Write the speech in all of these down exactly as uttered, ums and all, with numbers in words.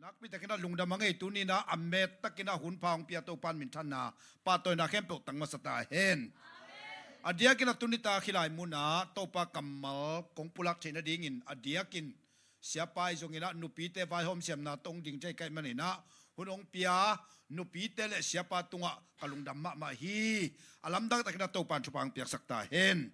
Nakpi takin ah lungdam a ngei, tuni-in ah a met takin ah hun pha hong pia Topa'n minthanna, pahtawina khempeuh tang masa ta hen. A diakin ah tuni tak hih lai munah Topa kammal kong pulak theih nadingin a diakin siapa ahi zongin ah nupite vaihawm siamna tawh hong ding thei ka hih manin ah hun hong pia nupite le siapa tungah ka lungdam mahmah hi. A lamdang takin ah Topa'n thupha hong piaksak ta hen.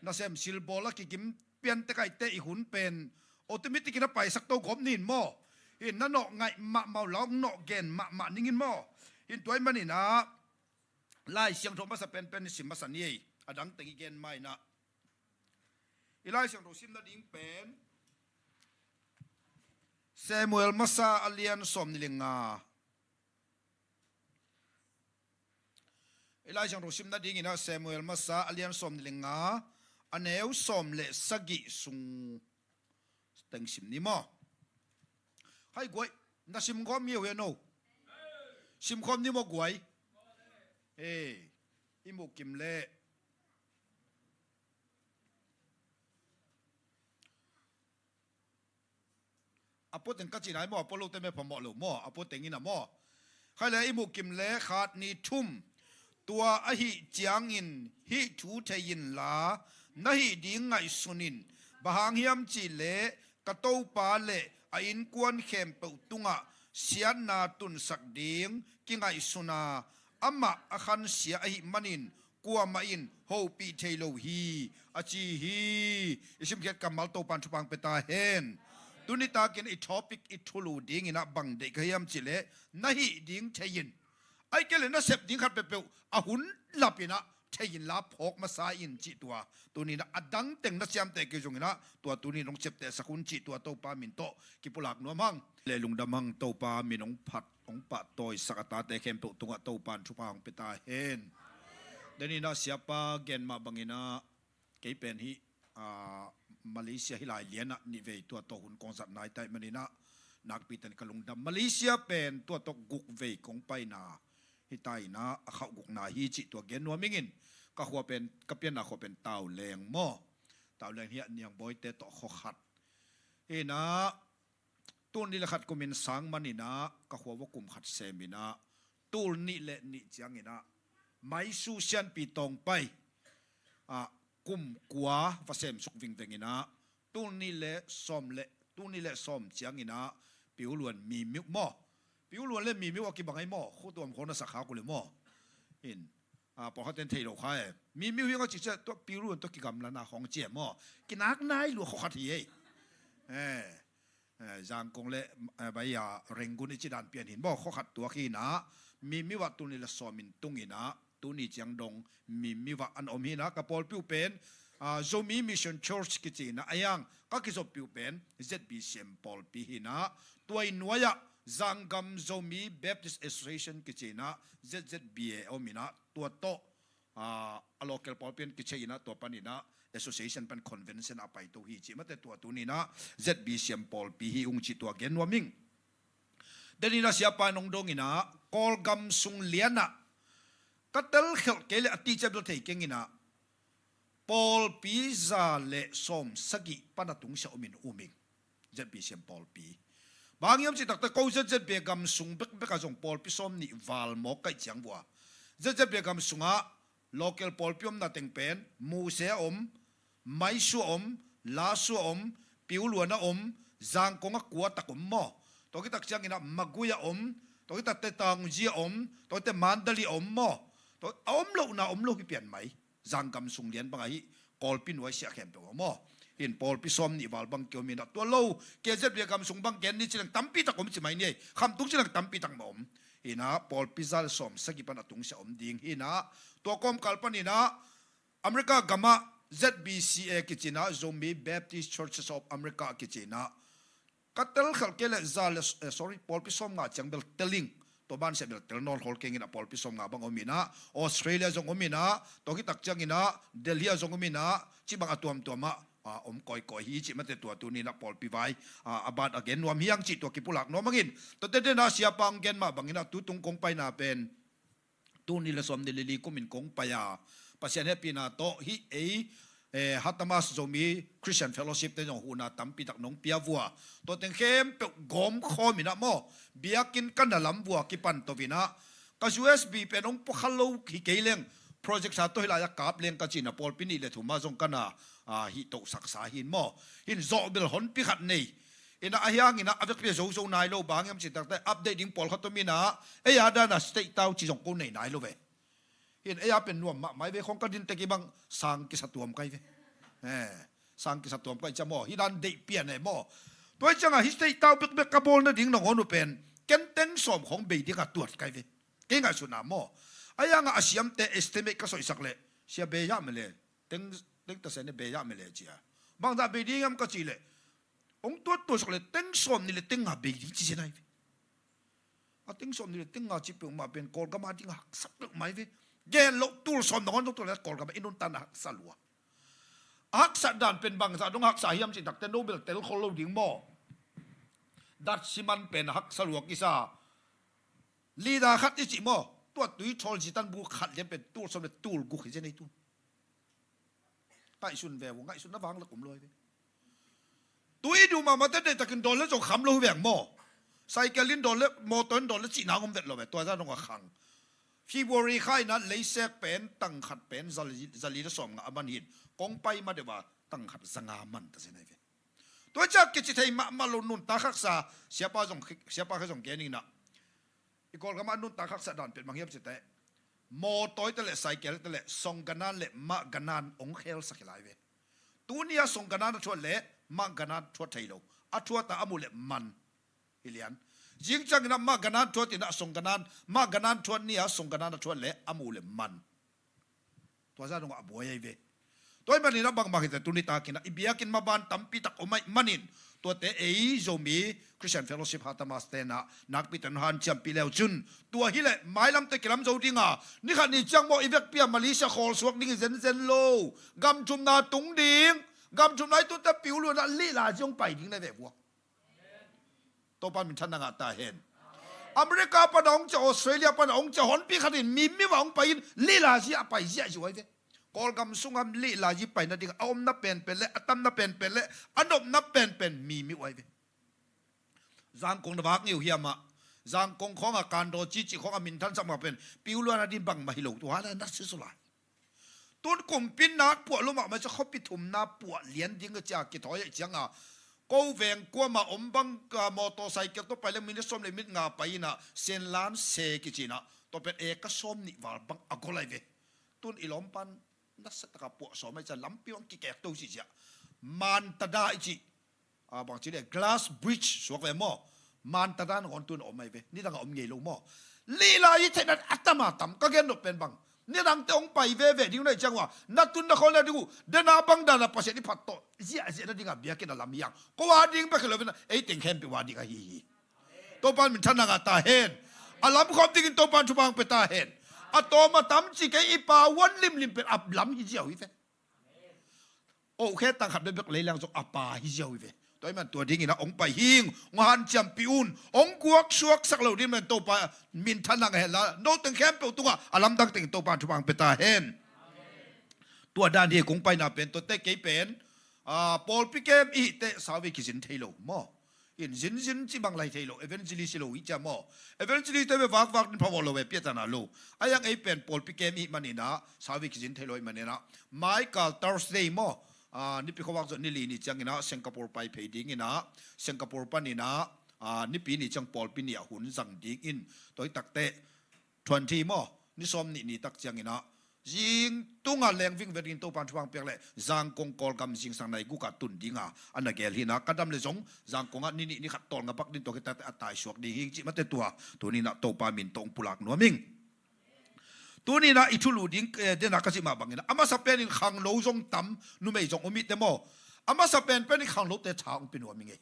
Nasem silbawl a kigim pian tek ahih teh i hun pen automatic in a paisak to gawp ni in maw? Hi in na nawh ngaih mahmah uh la, hong nawh gen mahmah ning in maw? Hi in tua ahih manin ah Lai Siangtho masa penpen i sim masa ni ei. A dang teng i gen ma in ah i Lai Siangtho sim nading pen Samuel masa a lian sawm nih le nga. I Lai Siangtho sim nadingin ah Samuel masa a lian sawm nih le nga, a neu sawm le sagih sung teng sim ni maw? Hai guai, na sim khawm hi uh hiam no? Sim khawm ni maw guai? Ei, i muh kim leh a puateng ka cih nai maw, a puat lote meh phamawh lo maw, a puateng in ah maw? Khai le i muh kim le khat nih thum. Tua ahih ciangin hih thu thei inla na hih ding ngaihsun in. Bang hang hiam cih leh ka topa le a innkuan khempeuh tungah siatna tunsak ding kingaihsun a, amah a khansia ahih manin kuamah in hopih thei lo hi, a ci hi. I simkhiat kammal Topa'n thupha hong pia ta hen. Tuni takin i topic, i thulu dingin ah bang deih ka hiam cih leh na hih ding thei in. Ahih kei leh na sep ding khat peuhpeuh a hun lap in ah thei inla phawk masa in cih tua. Tuni-in ah a dang teng na siamteh kei zongin ah tua tuni-in hong septehsak un cih tua Topa min tawh kipulak nuam hang. Le lungdam hang, Topa min hong phat hong pahtawisak a tate khempeuh tungah Topa'n thupha hong pia ta hen. Tuni-in ah siapa gen mah bangin ah kei pen hih, ah, Malaysia hih lai lianah nih vei tua tawh hun kong zat nai ta ahih manin ah nakpi takin ka lungdam. Malaysia pen tua tawh guk vei kong paina hi ta in ah a khauh gukna hi cih tua gen nuam ing in. Ka khua pen, ka pianna khua pen Tauleng maw? Tauleng hi ah Niangbawite tawh khua khat hi in ah, tul nih le khat kumin sang man in ah ka khua va kum khat sem in ah tul nih le nih ciangin ah Maisu Sianpi Tawngpai, ah, kum kua va semsuk vingveng in ah tul nih le sawm le, tul nih le sawm ciangin ah Piuluan Mimiuh maw? Piuluan le Mimiuh a kibang ahi maw? Khutuam khawng na sak khak uh le maw? In, ah, pawlkhat ten thei lo kha e. Mimiuh hi ing a ci ciang tua Piuluan tua kigamlana khawng ci e maw? Kinak nai lua khua khat hi ei. Eh, eh, Zangkong le, eh, bai a Rangoon i ci dan pian hi in maw, khua khat tuak hi in ah Mimiuh ah tul nih le sawm in tung in ah tuni ciang dong Mimiuh ah an om hi in ah ka pawlpi uh pen, ah, Zomi Mission Church kici in ah, a hiang ka kizoppih uh pen Z B C M pawlpi hi in ah tua i nuai ah Zangam Zomi Baptist Association kici in ah Z Z B A om in ah tua tawh, ah, a local pawlpi in kichei in ah tua pan in ah association pan convention a paito hi cih mate tua tuni in ah Z B C M pawlpi hi ung cih tua gen nuam ing. Tuni in ah siapa in hong dong in ah Kawlgam sung lianah ka telkhelh kei leh a tihciang bel thei keng in ah pawlpi za le sawm sagih pan a tungsiah om in um ing. Z B C M pawlpi. Bang hang hiam cih tak teh ko Z Z B A gam sung bekbek ah zong pawlpi sawm nih val mawk ka hih ciang uh a, Z Z B A gam sungah local pawlpi omna teng pen Muse a om, Maisu a om, Lasu a om, Piuluan a om, Zangkong a kua tak om maw? Tua khit tak ciangin ah Magway a om, tua khit tak teh Taunggyi a om, tua khit teh Mandalay a om maw? Tua a om lohna om lo hi pian mai. Zangam sung lian bang ahi, Kawlpi nuaisiah khempeuh a maw? Hi in pawlpi sawm nih val bang kiom in ah tua lo, K Z B A gam sung bang gen ni ci leng tampi tak om ci mai ni ei. Khamtung ci leng tampi tak mah om. Hi in ah pawlpi za le sawm sagih pan a tungsiah om ding hi in ah tua kawmkal pan in ah America gamah Z B C A kici in ah, Zomi Baptist Churches of America kici in ah ka telkhelh kei leh za le, eh, sorry, pawlpi sawm nga ciang bel tel ing. Tua ban sia bel tel nawn khol keng in ah pawlpi sawm nga bang om in ah, Australia zong om in ah, tua khit tak ciangin ah Delhi ah zong om in ah, ci bang a tuamtuam ah, ah, om kawikawi hi cih mate tua tuni in ah pawlpi vai, ah, a bat a gen nuam hi hang cih tua kipulak nuam hang in. Tua teh teh in ah siapa hong gen mah bangin ah tutung kong paina pen tul nih le sawm nih le li kumin kong pai a, Pasian hehpihna tawh hih ei eh, Hatamas Zomi Christian Fellowship te zong huhna tampi tak nong pia vua. Tua teng khempeuh gawm khawm inah maw, biakinn ka na lam vua kipan to inah, ka U S B pen hong pua kha lo hi kei leng, projector tawh hi lai-ah kap leng ka cihna pawlpi nih le thum ah zong ka na, ah, hih tohsaksa hin maw. Hin zawhbel honpi khat nei. Inah ahi hangin ah a vekpi a zozo nai lo, bang hiam cih takte update ding pawlkhat om inah, ei a dana state tau ci zong ko nei nai lo ve. Hin ei a pen nuam mahmah hi ve, khawng ka din tek i bang sang kisa tuam kai ve. Eh, sang kisa tuam kai cia maw, hi dan deih pian e maw. Tua hi cianga hi state tau bekbek ka bawl nading nangawn uh pen, ken teng sawm khawng bei dinga tuat kai ve. Kei ngaihsutna maw. Ahi hanga a siamte estimate ka soihsak leh, sia bei ah mele, teng, teng ta sen e bei ah mele cia. Bangzah bei ding hiam ka cih leh, hong tuat tuatsak leh teng sawm nih le teng nga bei ding ci zen ahi ve. A teng sawm nih le teng nga cih peuhmah pen Kawlgam a ding a haksa peuhmah hi ve. Gen loh tul sawm nangawn zong tul le Kawlgam a i nuntakna haksa lua. A haksa dan pen bangzah dong haksa hiam cih takte Nobel tel khol lo ding maw. Dat siman pen a haksa lua kisa. Leader khat i cih maw, tua tui thawl zitan bu khat lian pen tul sawm le tul guk hi zen ei tu. Ngaihsun ve uh, ngaihsutna vang lak um lo hi ve. Tui duh mahmah te deihtakin dawn le zong kham lo hi veng maw. Cycle in dawn le, mawtaw in dawn le cihna hong om vet lo ve, tua zah dong a khang. February kha inah leisek pen tang khat pen zali, zali le sawm ngah a man hin, kong pai ma deuh a tang khat za nga man ta zen ahi ve. Tua ciah kici thei mahmah lo nuntak haksa, siapa zong, siapa kha zong gen inah. I Kawlgam ah nuntak haksa dan pen bang hiam cih teh, mawtaw te le cycle te le songganan le mahganan hong khelsak hi lai ve. Tuni a songganan a thuat le mahganan thuat thei lo. A thuat a a muh le man. Hi lian. Zing ciangin a mahganan thuat inah songganan, mahganan thuat ni a songganan a thuat le a muh le man. Tua zah dong a buai ahi ve. Tua ahih manin a bangbang hi teh tuni takin a i biakinn maban tampi tak om ahih manin, tuate ei Zomi Christian Fellowship Hatamas tenah nakpi ten hanciampih leu cun, tua hileh mailamte kilam zo dinga, ni khat ni ciang maw i vekpi a Malaysia khawl suak ding hi zenzen lo. Gamthumna tung ding. Gamthumna i tunte piuluanah lihla zong pai ding na ve vua. Topa minthanna ngah ta hen. America pana hong cia, Australia pana hong cia, honpi khatin mimi va hong pai in, lihla zia a pai ziahziah uh ahi ve. Kawlgam sunga lihla zi pai nading a omna penpen le a tamna penpen le a nopna penpen mimi uh ahi ve. Zangkong na vak ngei uh hiamah, Zangkong khawnga kandaw cici khawnga minthansak mah pen piuluan a din bangmah hi lo, tua na na sisula. Tun kumpi nak puah lo mahmah cia, khuapi thumna puah lian ding a cia kithawi aih cianga, ko veng kuama om bang, ah, motorcycle tawh pai le minute sawm le minute nga pai inah Senlan se kicinah, tua pen eka sawm nih val bang a gol ahi ve. Tun i lawmpan nasataka puah sawm aih cia, lampi bang kikek to cih cia. Mantada i cih, ah, bang ci le glass bridge suak ve maw. Mantada nangawn tun a om ahi ve. Nidang a om ngei lo maw. Lihla i theihna a tam a tam ka gen nop pen bang, nidangte hong pai veve ding uh na hi ciang uh a, na tun na khawl na ding uh, dena bang dana Pasian i phat tawh ziahziah nadinga biakinn a lam hiang. Ko a ding bek hi lo vena, ei teng khempeuh a ding ahi hi. Topan minthanna ngah ta hen. A lam khawm dingin Topan thupha hong pia ta hen. A tawm a tam ci kei, i pa huan limlim pen a lam hi ziau hi ve. Oh khe tang khat bekbek leilang zong a pa hi ziau hi ve. Tua ahih man tua dingin a hong pai hing, hong hanciampih un, hong guaksuaksak lo ding man Topa minthanna ngah hen la, no teng khempeuh tungah a lamdang tengin Topa thupha hong pia ta hen. Tua dan hi kong paina pen, tuate kei pen, ah, pawlpi kem i hih teh sauvei kizin thei lo maw. In zinzin ci bang lai thei lo, evangelist hi lo hi cia maw. Evangelist te ve vakvak din phamawh lo ve, piatana lo. A yang ei pen pawlpi kem i hih maninah sauvei kizin thei lo i hih maninah, maikal Thursday maw, ah, nipi khuavak zawh ni li ni cianginah Singapore pai phei dinginah, Singapore paninah, ah, nipi ni ciang pawlpi ni ah hun zang dingin, tua hi takteh twenty maw, ni sawm nih ni tak cianginah, zing tunga lengving vetin Topan thupha hong piak leh Zangkong Kawlgam zingsang nai gukah tun dinga a na gel hinah, ka dam le zong Zangkongah ni nih ni khat tawlnga bak din tua khit takte a taisuak ding hing cih mate tua tuninah Topa min tawh hong pulak nuam ing. Tuninah i thulu ding, eh, dena ka cih mah banginah a masa penin khangno zong tam, numei zong om ihte maw. A masa penpenin khangnote tha hong pia nuam ing ei.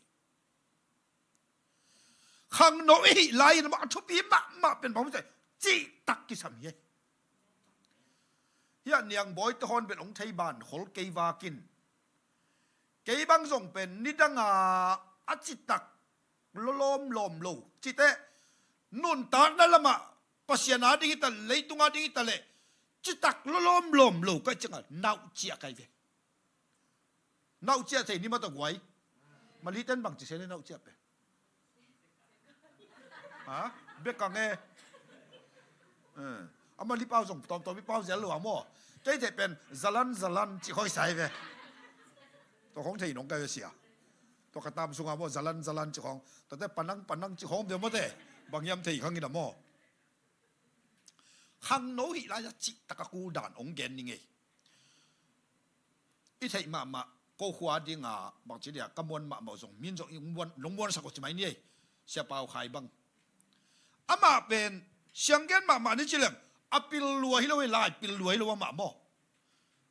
Khangno i hih lai-in amah a thupi mahmah pen bang mite cihtak kisam hi. Hiah Niangbawite hawn bel hong thei ban khol kei vakin, kei bang zong pen nidanga a citak lawlawm lawm lo cite, nuntakna lamah Pasian a ding hita, leitung a ding hita leh citak lawlawm lawm lo ka hih cianga nauh ciah kai ve. Nauhciah thei ni mah tawh guai. Malite'n bangci se ni nauhciah pen. Ha? Bek kang e. Eh. A Malipau zong tawmtawm i pau zel lo a maw. Kei theih pen zalan zalan cih khawng i sa hi ve. Tua khawng thei nong kai ve sia. Tua ka tam sungah maw zalan zalan cih khawng. Tuate panang panang cih khawng bia mawte. Bang hiam thei khang in a maw. Khangno hih lai-ah cihtak a kul dan hong gen ning ei. I theih mahmah ko khua dinga bangci dia ka muan mahmah uh zong min zong i hong muan, hong muansak uh ci mai ni ei. Sia Pau Khai bang. Amah pen sianggen mahmah ni ci leng a pil lua hi lo ei, lai pil lua hi lo amah maw.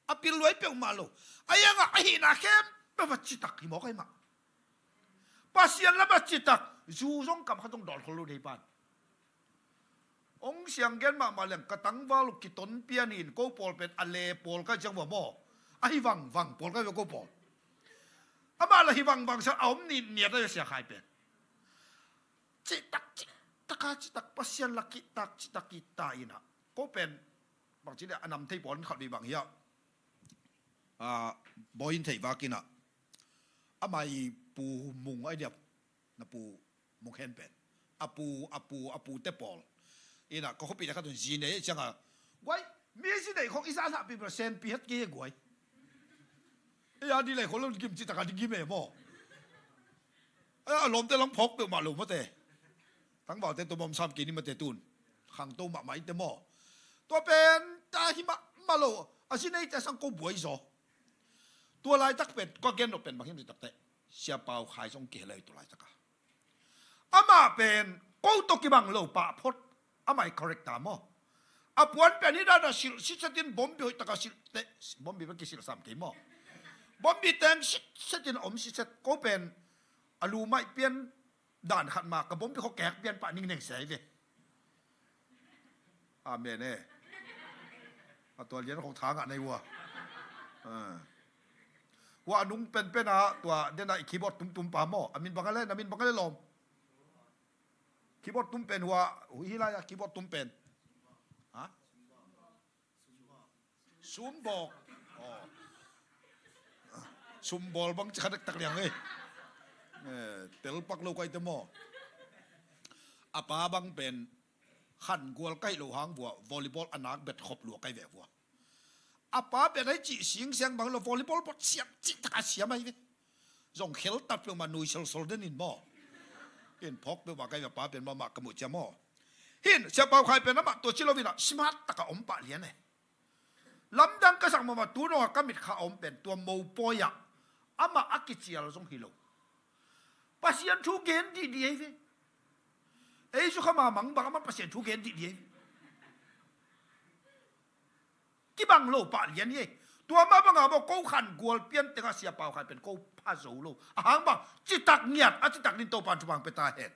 A pil lua hi peuhmah lo. A iangah a hihna khempeuh a citak hi mawk ei mah. Pasian lamah citak zu zong kam khat zong dawn khol lo dei pan. Hong sianggen mahmah leng ka tangval uh kiton pian hi in ko pawl pen a le pawl kai ciang vua maw. A hi vangvang pawl kai vua ko pawl. Amah la hi vangvang sa a om nitniat a sia Khai pen. Citak citak a citak Pasian la kihtak citak kihtak in a ko pen bangci dia a nam thei pawl in khat vei bang hi a. Ah, bawi in theih vak in a. Amah i pu Mung ai dia na pu Mung Khen pen. A pu, a pu, a pute pawl. In a ka khuapi le khat un zi nei ciang a. Guai, mi zi nei khong i za hlah pi bel senpi het kei guai. Ei a di lei khol lo gim citak a di gim e maw. A lawmte lang phawk peuhmah lo mawte. Tangvalte tua bawm sam kei ni mawte tun. Khangto mahmah ite maw. Tua pen ta hi mahmah lo. A zi neite sang ko buai zaw. Tua laitak pen, ka gen nop pen bang hiam cih takteh. Sia Pau Khai zong kihel ei tua laitak a. Amah pen ko tawh kibang lo pah phot. Amah i character maw. A puan pen hi dan a silh sitset in bombi hoih taka silh teh, bombi pen kisilh sam kei maw. Bombi teng sitset in a om sitset ko pen a lu maih pian dan khat ma ka bombi khawkek pian pah ningneng sia hi ve. Amen e. A tua lian khawk thangah nei ua. Ah. Hua a nung penpen a tua den a i keyboard tumtum pa maw. A min bang a le, na min bang a le lawm. Keyboard tum pen hua, hi lai a keyboard tum pen. Ha? Sumbawk. Oh. Sumbawl bang ci kha dektak liang ei. Eh, telpak lo kai te maw. A pa bang pen khan gual kai lo hang vua, volleyball a nak bet khop lua kai ve vua. A pa bet ai cih singsiang bang lo volleyball bot siam cih taka siam ai ve. Zong khel tat peuhmah nui solsol den in maw. In phawk peuhmah kai ve pa pen mahmah ka muh cia maw. Hin Sia Pau Khai pen amah tua ci lo in a smart taka om pah lian e. Lamdang ka sak mahmah tu dongah ka mitkha a om pen tua mopawi ah amah a kicial zong hi lo. Pasian thu gen dihdih ei ve. Ei zu kha ma mangbang amah Pasian thu gen dihdih ei ve. Kibang lo pah lian hi ei. Tua mah bangah maw ko khan gual pian tengah Sia Pau Khai pen ko pha zo lo. A hang bang citak ngiat a citak din Topan thupha pia ta hen.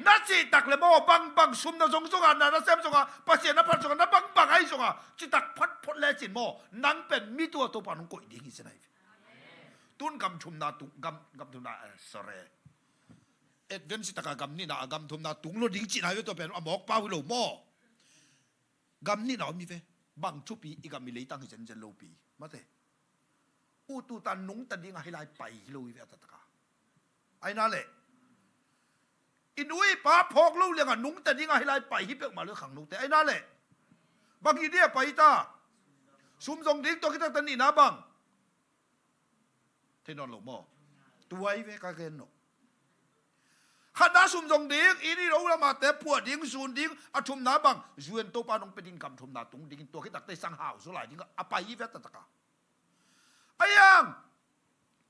Na citak le maw bangbang sum na zong zongah na na sem zongah Pasian na phat zongah na bangbang ai zongah citak phatphot lecin maw nang pen mi tua Topan hong koih ding hi sin ai. Tun gam thumna tung gam, gam thumna, eh, sorry. Advent citaka gam nihna a gam thumna tung lo ding cihna hi ve tua pen a mawk pau hi lo maw. Gam nihna om hi ve. Bang thupi i gam i leitang hi zenzen lopi. Mate. Ututa nungta dinga hi lai pai hi lo hi ve a tataka. Aina le. I nu i pa phawk lo lianga nungta dinga hi lai pai hi peuhmah lo khangnote. Aina le. Bang hi dia pai ta. Sum zong ding tua kitakta nihna bang. Thei nawn lo maw? Tuai ve ka gen no. Khatna sum zong ding, i ni lo lamate puah ding, zun ding, a thumna bang, zuen Topa nong pia ding gam thumna tung ding, tua khit takte sang hau zaw lai ding, a pai hi ve a taktak a. A iang,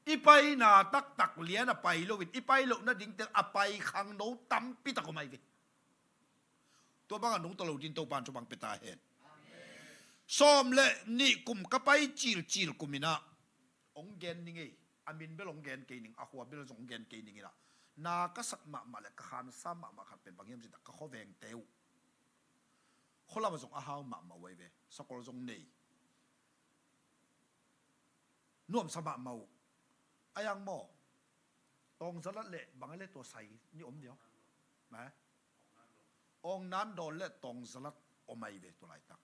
i paina taktak lian a pai loin, i pai loh nading teng a pai khangno tampi tak om ai ve. Tua bangah nungta lo din Topan thupha pia ta hen. Sawm le nih kum ka pai cilcil kum inah hong gen ning ei. A min bel hong gen kei ning, a khua bel zong hong gen kei ning inah na ka sat mahmah le ka khansa mahmah khat pen bang hiam cih tak ka khuavengte uh. Khualamah zong a hau mahmah uh ai ve. Sakol zong nei. Nuamsa mahmah uh. A iang maw. Tawngzalat le bang a le tua sai ni om dia. Aung Nandol le Tawngzalat om ai ve tua laitak.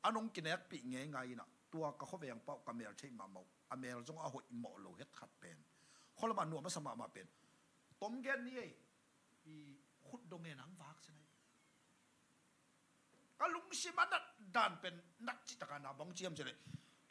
A nong kinekpih ngeingai inah Tua ka khuaveng pau ka mel theih mahmah uh, a mel zong a hoih mawh lo het khat pen, khualamah nuam a sa mahmah pen, tom gen ni ei, i khut dong ngen ang vak sin ai. Ka lungsim a nat dan pen nat cih taka na bang ciam cileh,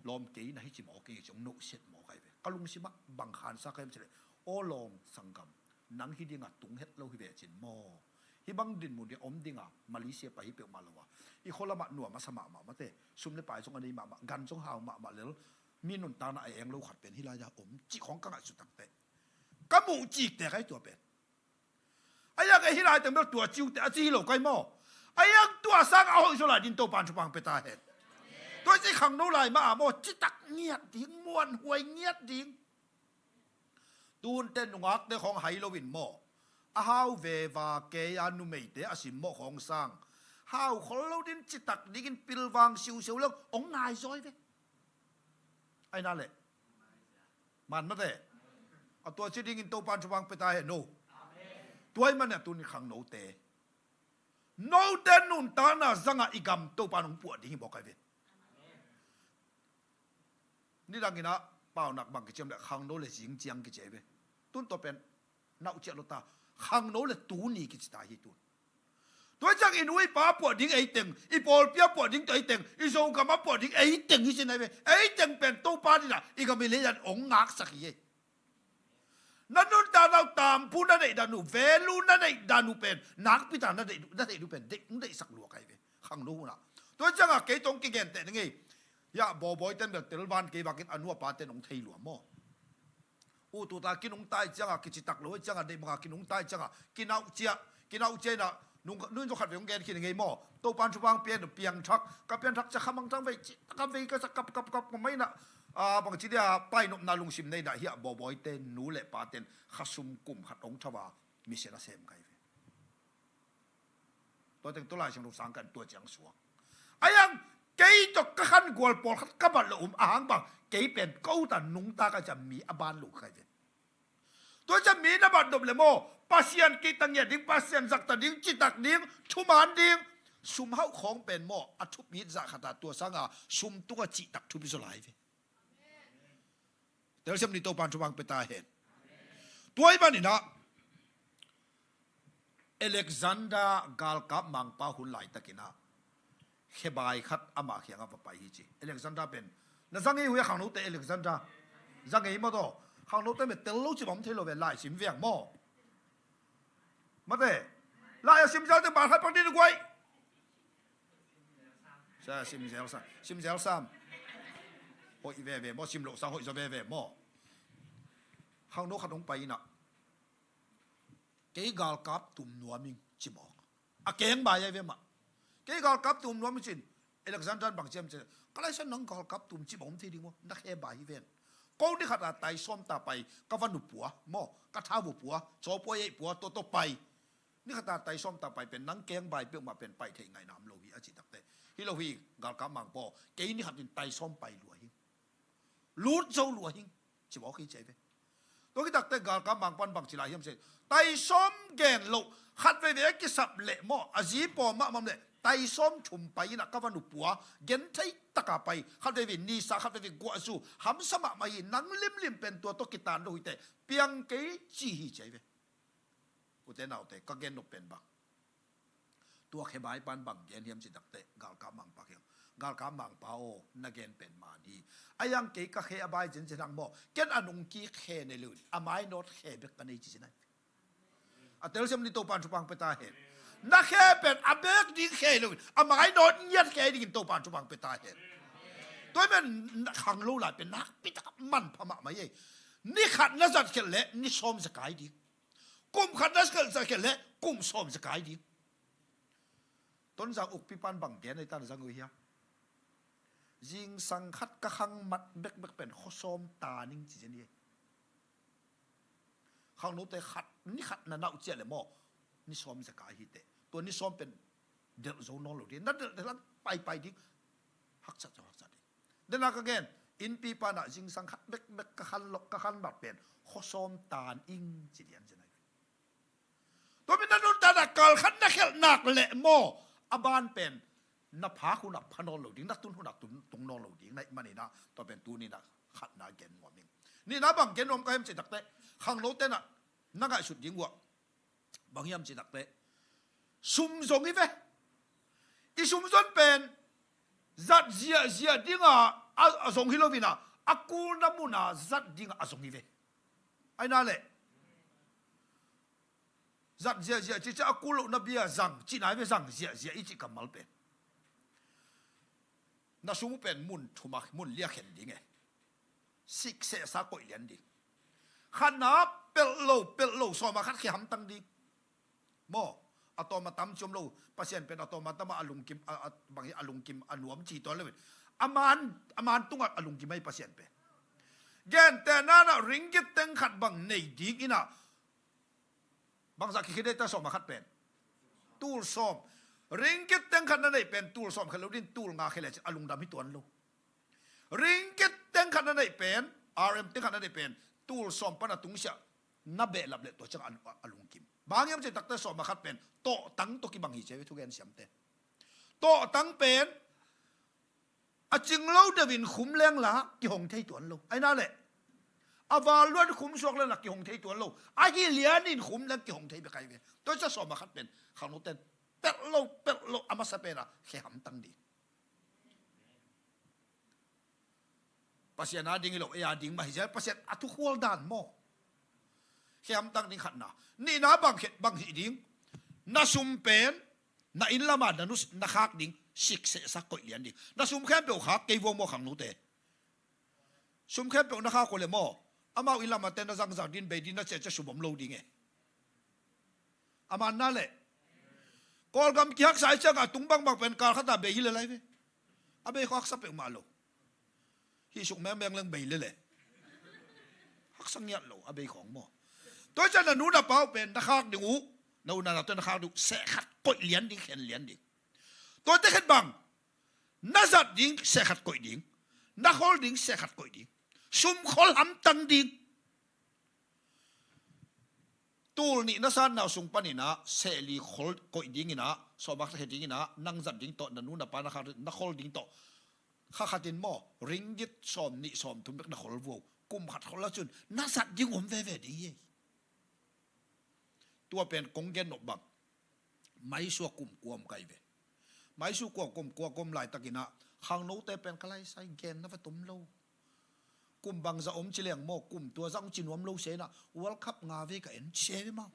lawm kei na hi ci maw kei ci hong nohsiat maw kai ve. Ka lungsim ah bang khansa kai am cileh, aw lawm sanggam, nang hi dinga tung het lo hi ve cin maw. Hih bang dinmun hi om dinga Malaysia pai hi peuhmah lo a, i khualamah nuam a sa mahmah mate, sum le pai zong a nei mahmah, gan zong hau mahmah lel, mi nuntakna a eng lo khat pen hih lai-a om cih khawng ka ngaihsut takteh, ka muh cikte kai tua pen. A iang e hih lai teng bel tua ciute a ci hi lo kai maw. A iang tua sang a hoih zaw lai din Topan thupha pia ta hen. Tua ci khangno lai mah a maw, citak ngiat ding, muanhuai ngiat ding. Tunte nungakte khawng hai loin maw, a hau veva kei a numeite a simmawh khawng sang, hau khol lo din citak dingin pilvang siusiu lo ong nai zawi ve. Aina leh man mate. A tua ci dingin Topan thupha pia ta hen no. Tua i man a tuni khangnote, note nuntakna zanga i gam Topan hong puah ding hi mawk ai ve. Nidangin ah paunak bang kiciam le khangno le zing ciang kici ai ve. Tun tua pen nauh ciah lo ta, khangno le tuni kici ta hi tun. Tua ciang i nu i pa puah ding eiteng, i pawlpi a puah ding tua eiteng, i Zogam a puah ding eiteng hi sin ai ve. Eiteng pen Topa dinah i gam i leidan ong ngaksak hi ei. Na nuntakna uh, tamphu na neih dan uh, value na neih dan uh pen nakpi ta na neih, na neih uh pen deih, ong deihsak lua kai ve. Khangno hunah. Tua ciangah kei tong kigenteh na ngei. Hiah bawbawi ten bel telvan kei bakin a nu a pa ten ong thei lua maw. U tuta kinungtai ciangah, kicitak lo ciangah, deih bangah kinungtai ciangah kinauh ciah, kinauh ciah inah nung, nung zo khat vei hong gen khin ngei maw. Topan thupha pia in, piangthak, ka piangthak ciah khamang thang vei, citak a vei ka sa kap kap kap ka mai inah, a, bangci dia painopna lungsim nei inah hiah bawbawi ten, nu le pa ten khasum kum khat hong thava mission a sem kai ve. Tua teng tua Lai Siangtho sang kan tua ciang suak. A iang kei tawh ka khan gual pawlkhat ka bat lo um ahang bang, kei pen ko ta nungta ka ciah mi a ban lo kai ve. Tua ciah mi na bat dop le maw, Pasian kihta ngiat ding, Pasian zakta ding, citak ding, thuman ding, sum hauh khawng pen maw a thupit zah khata tua sanga sum tunga cihtak thupi zaw lai ve. Telsiam ni Topan thupha pia ta hen. Tua i maninah Alexander galkap mangpa hun laitakinah khebai khat ama khiangah va pai hi ci. Alexander pen na zang ei uh hia khangnote? Alexander zang ei maw taw. Khangnote me tel lo ci bang thei lo ve, lai sim viang maw. Mate, lai a sim zialte ban khat pak dih guai. Sa sim zel sam, sim zel sam. Hoih veve maw, sim loh sang hoih zaw veve maw. Khangno khat hong pai inah kei galkap tum nuam ing ci mawk. A keng bai ai ve mah. Kei galkap tum nuam ing cin. Alexander bang ciam cin. Ka laisan nang galkap tum ci bang om thei ding maw, na khe bai hi ven. Ko ni khata tai sawm ta pai ka va nu pua maw, ka tha vu pua, caw pua, ei pua, to to pai. Ni khata tai sawm ta pai pen nang keng bai peuhmah pen pai thei ngaihna om lo hi a cih takte. Hi lo hi, galkap mangpaw, kei ni khatin tai sawm pai lua hi. Lut zo lua hi. Ci mawk hi ci ai ve. Tua kitakte galkap mangpan bang ci lai hiam se. Tai sawm gen loh, khat veve a kisap leh maw, a zi paw mahmah leh tai sawm thum pai inah ka va nu pua, gen thei taka pai, khat veve nisa, khat veve guahzu, hamsa mahmah hi, nang limlim pen tua tawh kitan lo hi teh, piang kei ci hi ci ai ve. Ute naute, ka gen nop pen bang, tua khebai pan bang gen hiam cih takte, galkap mangpa khiang, galkap mangpa aw, na gen pen man hi. A iang kei ka khe a bai cincin hang maw, ken a nungkik khe nei lo in, a mainawt khe bek ka nei ci cin ai. A telsiam ni Topan thupha pia ta hen. Na khe pen a bek ding khe lo in, a mainawt ngiat khe dingin Topan thupha pia ta hen. Tua i men khangno lai pen nakpi taka manpha mahmah ei. Ni khat na zat khelh leh ni sawm za kai ding. Kum khat na khelh za khelh leh kum sawm za kai ding. Tonzang ukpi pan bang gen ai tan zang uh hia. Zingsang khat ka khang mat bekbek pen khuasawm ta ning ci zen hi. Khangnote khat, ni khat na nauh ciah le maw, ni sawm za kai hi teh. Tua ni sawm pen delh zo nawn lo ding. Na delh delh lang paipai ding. Haksat zo haksat ding. Dena ka gen, innpi panah zingsang khat bekbek ka khan lok, ka khan mat pen khuasawm tan ing ci lian zen ai. Tua pen na nuntakna kal khat na khelh nak leh maw, a ban pen na phak hunah pha nawn lo ding, na tun hunah tun, tung nawn lo ding na hih maninah, tua pen tuninah khatna gen nuam ing. Nihna bang gen nuam ka hiam cih takteh, khangnote nah na ngaihsut ding uh ah bang hiam cih takteh, sum zong hi ve. I sum zon pen zat ziahziah dinga a, a zong hi loinah a kulna muna zat dinga a zong hi ve. Aina leh zat ziahziah cih ciah a kul lohna bia zang cihna hi ve, zang ziahziah i cih kammal pen. Na sum uh pen mun thuma, mun lia khen ding e. Siksehsa koih lian ding. Khatna pelh lo, pelh lo, sawma khat khia hamtang ding. Maw, a tawm a tam ci om lo, Pasian pen a tawm a tam a lungkim, a, a, bang hi a lungkim a nuam ci tuan lo in. A man, a man tungah a lungkim ahi Pasian pen. Gentehna nah ringgit teng khat bang nei ding inah, bangzah kikhia dei ta sawma khat pen? Tul sawm. Ringgit teng khat na neih pen tul sawm khia lo ding, tul nga khia le cin a lungdam hi tuan lo. Ringgit teng khat na neih pen, R M teng khat na neih pen tul sawm pan a tungsiah na behlap leh tua ciang a, a, a lungkim. Bang hiam cih takteh sawma khat pen tawhtang tawh kibang hi ci ve thugen siamte. Tawhtang pen a cing lo deuhin khum leng la kihong thei tuan lo. Aina leh a val luan khum suak leng la kihong thei tuan lo. A hi lianin khum leng kihong thei bek ahi ve. Tua ciah sawma khat pen khangnoten pelh lo, pelh lo, a masa penah khia hamtang ding. Pasian a ding hi lo, ei a ding mah hi zel, Pasian a thukhual dan maw? Khia hamtang ding khatna. Nihna bang khet bang hih ding? Na sum pen na inn lamah na nus, na khak ding siksehsa koih lian ding. Na sum khempeuh khak kei vua maw khangnote. Sum khempeuh na khak uh leh maw, amau inn lamah te na zangzang din, bei din na ciahciah sum om lo ding e. A manna leh Kawlgam kihaksa i ciangah a tung bangbang pen kal khatah bei hi le lai ve. A bei khawng haksa peuhmah lo. Hih suk mengmeng leng bei le le. Haksa ngiat lo a bei khawng maw? Tua ciah na nu na pa uh pen na khak ding uh, na u na nate na khak ding uh seh khat koih lian ding, khen lian ding. Tuate khat bang na zat ding seh khat koih ding, na khol ding seh khat koih ding, sum khol hamtang ding. Tul nih na satna uh sung paninah seh li khol koih dinginah, sawma khat khia dinginah, nang zat ding tawh, na nu na pa na khak ding, na khol ding tawh kha khatin maw, ringgit sawm nih sawm thum bek na khol vua uh, kum khat khol a cun na zat ding om veve ding hi. Tua pen kong gen nop bang, maisua kum kua om ka hi ve. Maisua kum, kum kua ka om laitakinah khangnote pen ka laisai genna va tom lo. Kum bangzah om ci leng maw, kum tua zah hong ci nuam lo se inah World Cup nga vei ka en ci se ve maw.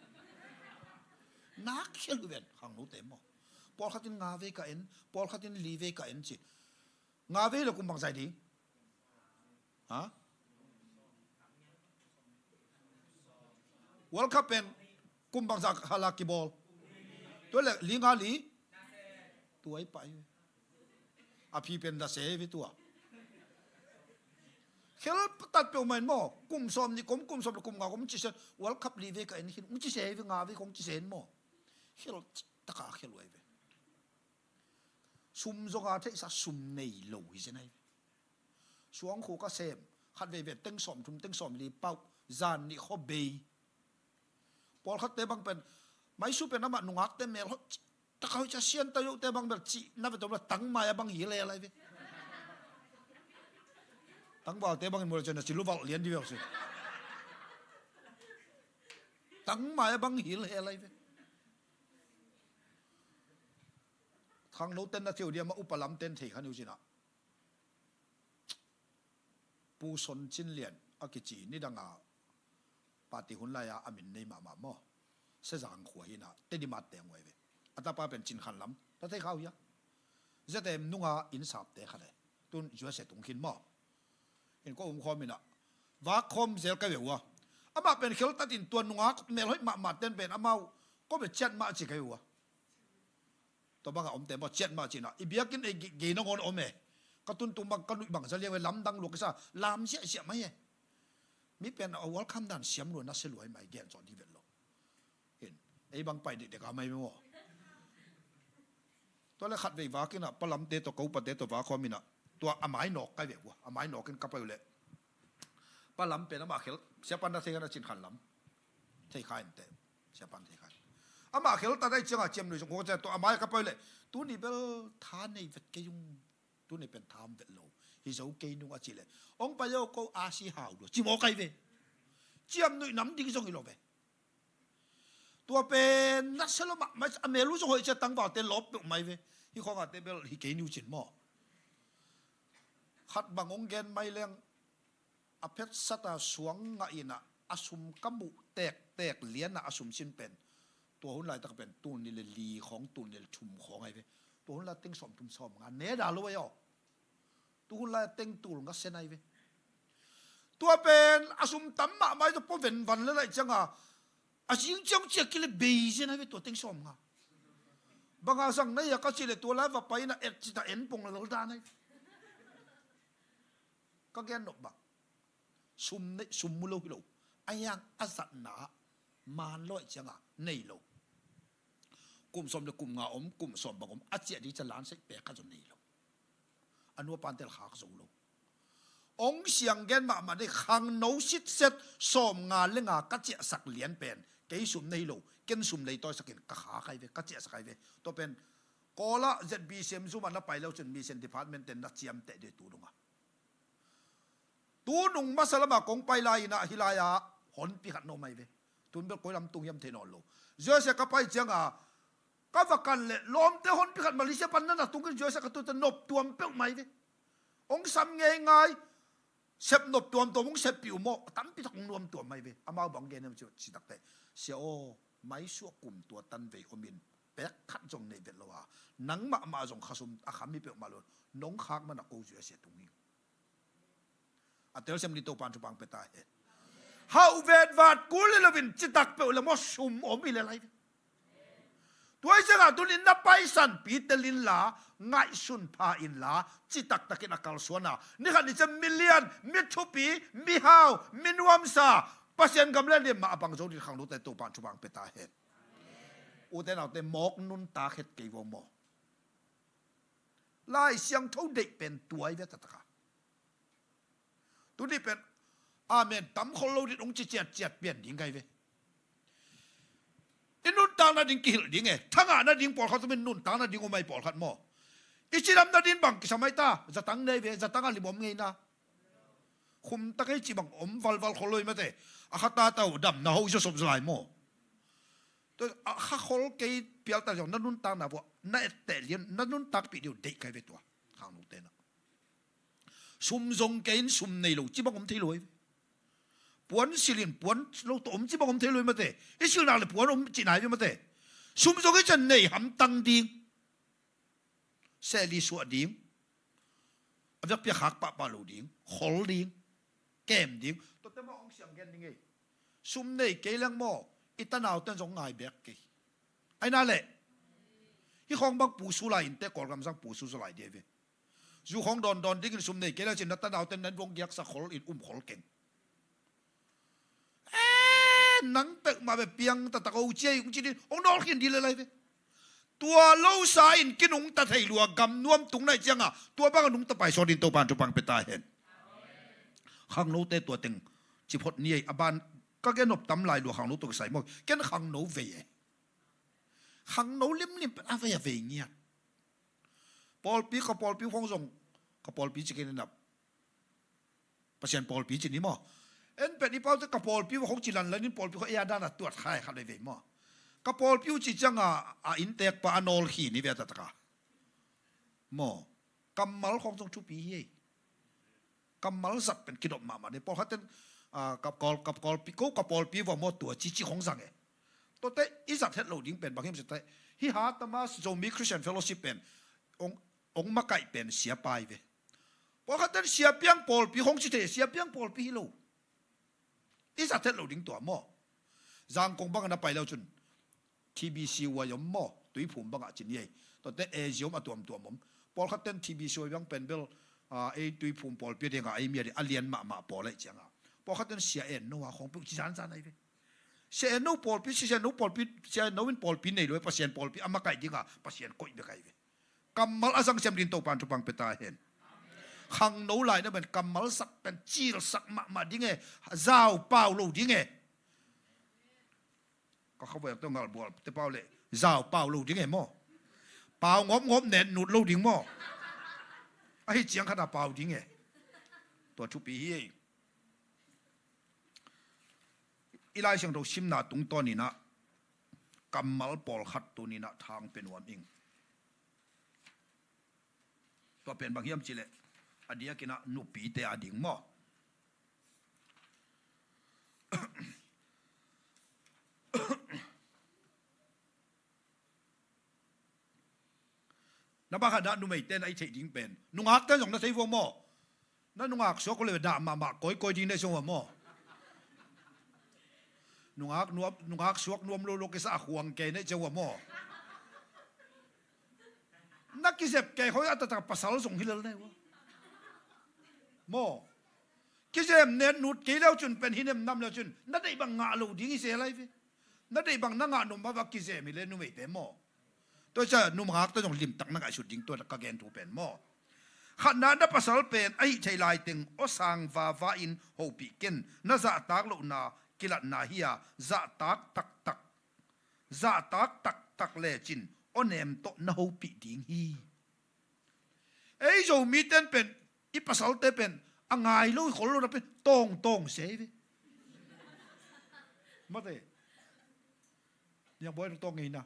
Nak khia lo ven khangnote maw. Pawlkhatin nga vei ka en, pawlkhatin li vei ka en ci. Nga vei le kum bangzah ding? Ha? World Cup pen kum bangzah hala kibawl? Tua le li nga li? Tua i pai ve. A phi pen da se ve tua. Khel tat peuhmah in maw, kum sawm nih kom, kum sawm le kum nga kom ci sen, World Cup li ve ka en khin, hong ci se ve, nga ve kong ci sen maw. Khel taka khel uh ahi ve. Sum zonga theihsa sum nei lo hi zen ahi ve. Suangkhu ka sem, khat veivei teng sawm thum, teng sawm li pauh, zan nih khaw bei. Pawlkhatte bang pen, maisu pen amah nungakte mel hoih taka hoih cia sian ta yohte bang bel cih na ve tawm la tangmai a bang hi lel ahi ve. Tangvalte bangin mawle cian na ci luvalh lian di ve aw si. Tangmai a bang hi lel ahi ve. Khangno ten na thei uh diam a upa lam ten thei kha ni uh cinah. Pu Son Cin Lian a kici nidanga party hun lai-a a min nei mahmah maw? Sezang khua hinah Tedimat teng uh ahi ve. A tapa pen Cin Khan Lam, ta thei kha uh hia? Zetem nunga innsapte kha le. Tun U S A tung khin maw? In ko um khawm inah vak khawm zel ka ve uh a. Amah pen kheltatin tua nungak melhoih mahmah ten pen amau ko ve ciat mah ci ka ve uh a. Tua bangah omte maw ciat mah cinah i biakinn ei gei nangawn om e. Ka tuntung bang ka nuih bang za liang ve, lamdang lua kisa, lam siahsiah mai e. Mi pen a welcome dan siam lua, nasia lua hi mai, gen zawh ding vet lo. Hin, ei bang pai dikdek a mai maw? Tua le khat vei vakinah palamte tawh ka upate tawh vak khawm inah tua a mai nawk kai ve uh a, a mai nawkin ka pai uh leh palam pen amah khel, siapan na thei khan a Cin Khan Lam thei kha inteh. Siapan thei kha in Amah kheltat ahih ciangah ciamnuih zong kong ciah tua a mai-ah ka pai leh, tuni bel tha nei vet kei ung. Tuni pen tha om vet lo. Hi zo kei nung a cih leh, hong pai aw ko, a si hau lua ci mawk ai ve. Ciamnuih nam ding zong hi lo ve. Tua pen nasia lua mahmah, a mel uh zong hoih ciah tangvalte lawp peuhmah ai ve. Hih khawngah te bel hi kei ni uh cin maw. Khat bang hong gen mai leng, a phetsat a suang ngah in ah, a sum ka muh tektek lian ah a sum sin pen, tua hun laitak pen tul nih le li khawng, tul nih le thum khawng ai ve. Tua hun lai teng sawm thum sawm nga ne dah lo ai aw. Tua hun lai teng tul nga sen ai ve. Tua pen a sum tam mahmah ai, tua pua venvan le laih ciangah, a zing ciang ciah kile bei zen ai ve tua teng sawm nga. Bang a zang na hia ka cih leh, tua lai va pai in ah et cita en pong le lal dan ai ve. Ka gen nop bang, sum nei, sum mu lo hi lo. A hiang a zatna ah man lo ahih ciangah nei lo. Kum sawm le kum nga om, kum sawm bang om, a ciah ding ciah lan saih pek khat zong nei lo. A nu a pante la khak zo lo. Hong siang gen mahmah ding, khangno sitset sawm nga le nga ka ciahsak lian pen, kei sum nei lo, ken sum leitawi sakin ka khak ai ve, ka ciahsak ai ve. Tua pen Kawl ah Z B C M zum ah na pai lo cin mission department ten na ciamteh ding tu dong a. Tu nung masa lamah kong pai lai-in ah hih lai-ah honpi khat na om ai ve. Tun bel koi lam tung hiam thei nawn lo. U S A ka pai ciangah ka va kan leh lawmte honpi khat Malaysia pan na na tung in, U S A ka tute nop tuam peuhmah ai ve. Hong sam ngeingai, sep nop tuamtuam hong seppih uh maw, a tampi tak hong nuam tuam ai ve. Amau bang gen hiam cih takte, sia aw, maisuah kum tua tan vei om in, pek khat zong nei vet lo a, nang mahmah zong khasum a kham hi peuhmah lo, nong khak man a ko U S A tung hi. A telsiam ding Topan thupha pia ta hen. Hauh vetvat kul hi loin citak peuh le maw, sum om hi le lai ve. Tua hi ciangah tunin na paisan pi tel inla, ngaihsun pha inla, citaktakin a kalsuan a, ni khat ni ciang milian, mi thupi, mi hau, mi nuamsa, Pasian gam le lian mah a bang zo ding khangnote Topan thupha pia ta hen. Ute naute, mawk nuntak het kei vo maw. Lai Siangtho deih pen tua hi ve taktak a. Tuni pen amen tam khol lo ding hong ci ciatciat pian ding ka hi ve. I nuntak nading kihilh ding e, thangah nading pawlkhat om in, nuntak nading om ai pawlkhat maw. I cidam nading bang kisam ai ta, zatang nei ve, zatang a lim om ngei na. Khumtak ei cih bang om valval khol lo hi mate. A kha tata uh damna ho i zawsop zaw lai maw. Tua a kha khol kei pialta zong na nuntakna vuah na etteh lian, na nuntakpih ding uh deih ka hi ve tua khangnote na. Sum zong kei in sum nei lo cih bang om thei lo hi ve. Puan silh in puan lo tawh om cih bang om thei lo hi mate. I silh nak le puan om cihna hi ve mate. Sum zong i cian nei hamtang ding. Sehli suah ding, a vekpi a khak pahpah lo ding, khol ding, kem ding. Tuate mah hong siang gen ding ei. Sum nei kei leng maw, i tanauten zong ngai bek kei. Ai na leh, hih khawng bang pusu lai innte, Kawlgam zang pusu zaw lai ding ei ve. Zu khawng dawndawn dingin sum nei kei leng cin na tanauten nan vong giaksa khol in um khol keng. Eh, nang peuhmah beh piang taktak o cia i hong ci ding, hong nawlkhin ding lelai ve. Tua losa in kinungta thei lua gam nuam tung naih ciangah tua bangah nungta paisuak ding Topan thupha pia ta hen. Khangnote tua teng ci phot ni ei, a ban ka gen nop tam lai lua khangno tua kisai maw. Ken khangno vei e. Khangno limlim pen a vei a vei ngiat. Pawlpi, ka pawlpi khong zong, ka pawlpi ci kei na nap. Pasian pawlpi ci ni maw. En pen i paute ka pawlpi uh khong ci lanlan in pawlpi khong ei a dan a tuat khai khat vei maw. Ka pawlpi uh ci ciangah a innteekpa a nawlkhin hi ve a taktak a. Maw. Kammal khong zong thupi hi ei. Kammal zat pen kidop mahmah ding. Pawlkhat ten, ah, ka kawl, ka kawlpi, ko ka pawlpi vua maw tua ci ci khong zang e. Tuate i zat het lo ding pen bang hiam cih leh, hih Hatama Zomi Christian Fellowship pen hong, hong makaih pen siapa hi ve. Pawlkhat ten siapiang pawlpi hong ci thei, siapiang pawlpi hi lo. I zat het lo ding tua maw. Zangkong bang a na pai lo cun T B C Y om maw, Tuiphum bangah ci ni ei. Tuate A Z om a tuamtuam om. Pawlkhat ten T B C Y bang pen bel, ah, ei Tuiphum pawlpi a dingah ei mi a ding a lian mahmah pawl aih ciangah. Pawlkhat ten Sia En No a khawng peuh ci zanzan ahi ve. Sia En No pawlpi, Sia En No pawlpi, Sia En No in pawlpi nei lo, Pasian pawlpi a makaih dingah Pasian koih bek ahi ve. Kammal a zangsiam ding Topan thupha pia ta hen. Khangno lai na pen kammal sak pen cilsak mahmah ding e, zau pau lo ding e. Ka khuavak tawh ngalbual te pau le zau pau lo ding e maw? Pau ngawp ngawp, nen nut lo ding maw? Ahi ciang khat a pau ding e. Tua thupi hi ei. I Lai Siangtho simna tungtawn inah kammal pawlkhat tuni inah thang pia nuam ing. Tua pen bang hiam cih leh a diakin ah nupite a ding maw? Na bang khat dah numeite na i theih ding pen nungakte zong na thei vua maw? Na nungak suak uh le dah mahmah kawikawi ding na i ciang uh a maw? Nungak nuam, nungak suak nuam lolo kisa a khuang kei na i ciang uh a maw? Na kizep kei khawng a taktak pasal zong hi lel na i uh a maw? Kizem nen nut kei leu cun pen hi nemnam leu cun na deih bang ngah lo ding hi se lai ve. Na deih bang na ngah nuam mah va kizem hi le numeite maw? Tua ciah nungakte zong limtak na ngaihsut ding tua ka gen thu pen maw? Khatna na pasal pen ahi thei laiteng aw sang vava in hopih ken. Na zahtak lohna kilatna hi a, zahtak taktak, zahtak taktak lecin aw nem tawh na hopih ding hi. Ei Zomite in pen i pasalte pen a ngai lo i khol lo na pen tawngtawng se hi ve. Mate. Niang buai tawng ngeina.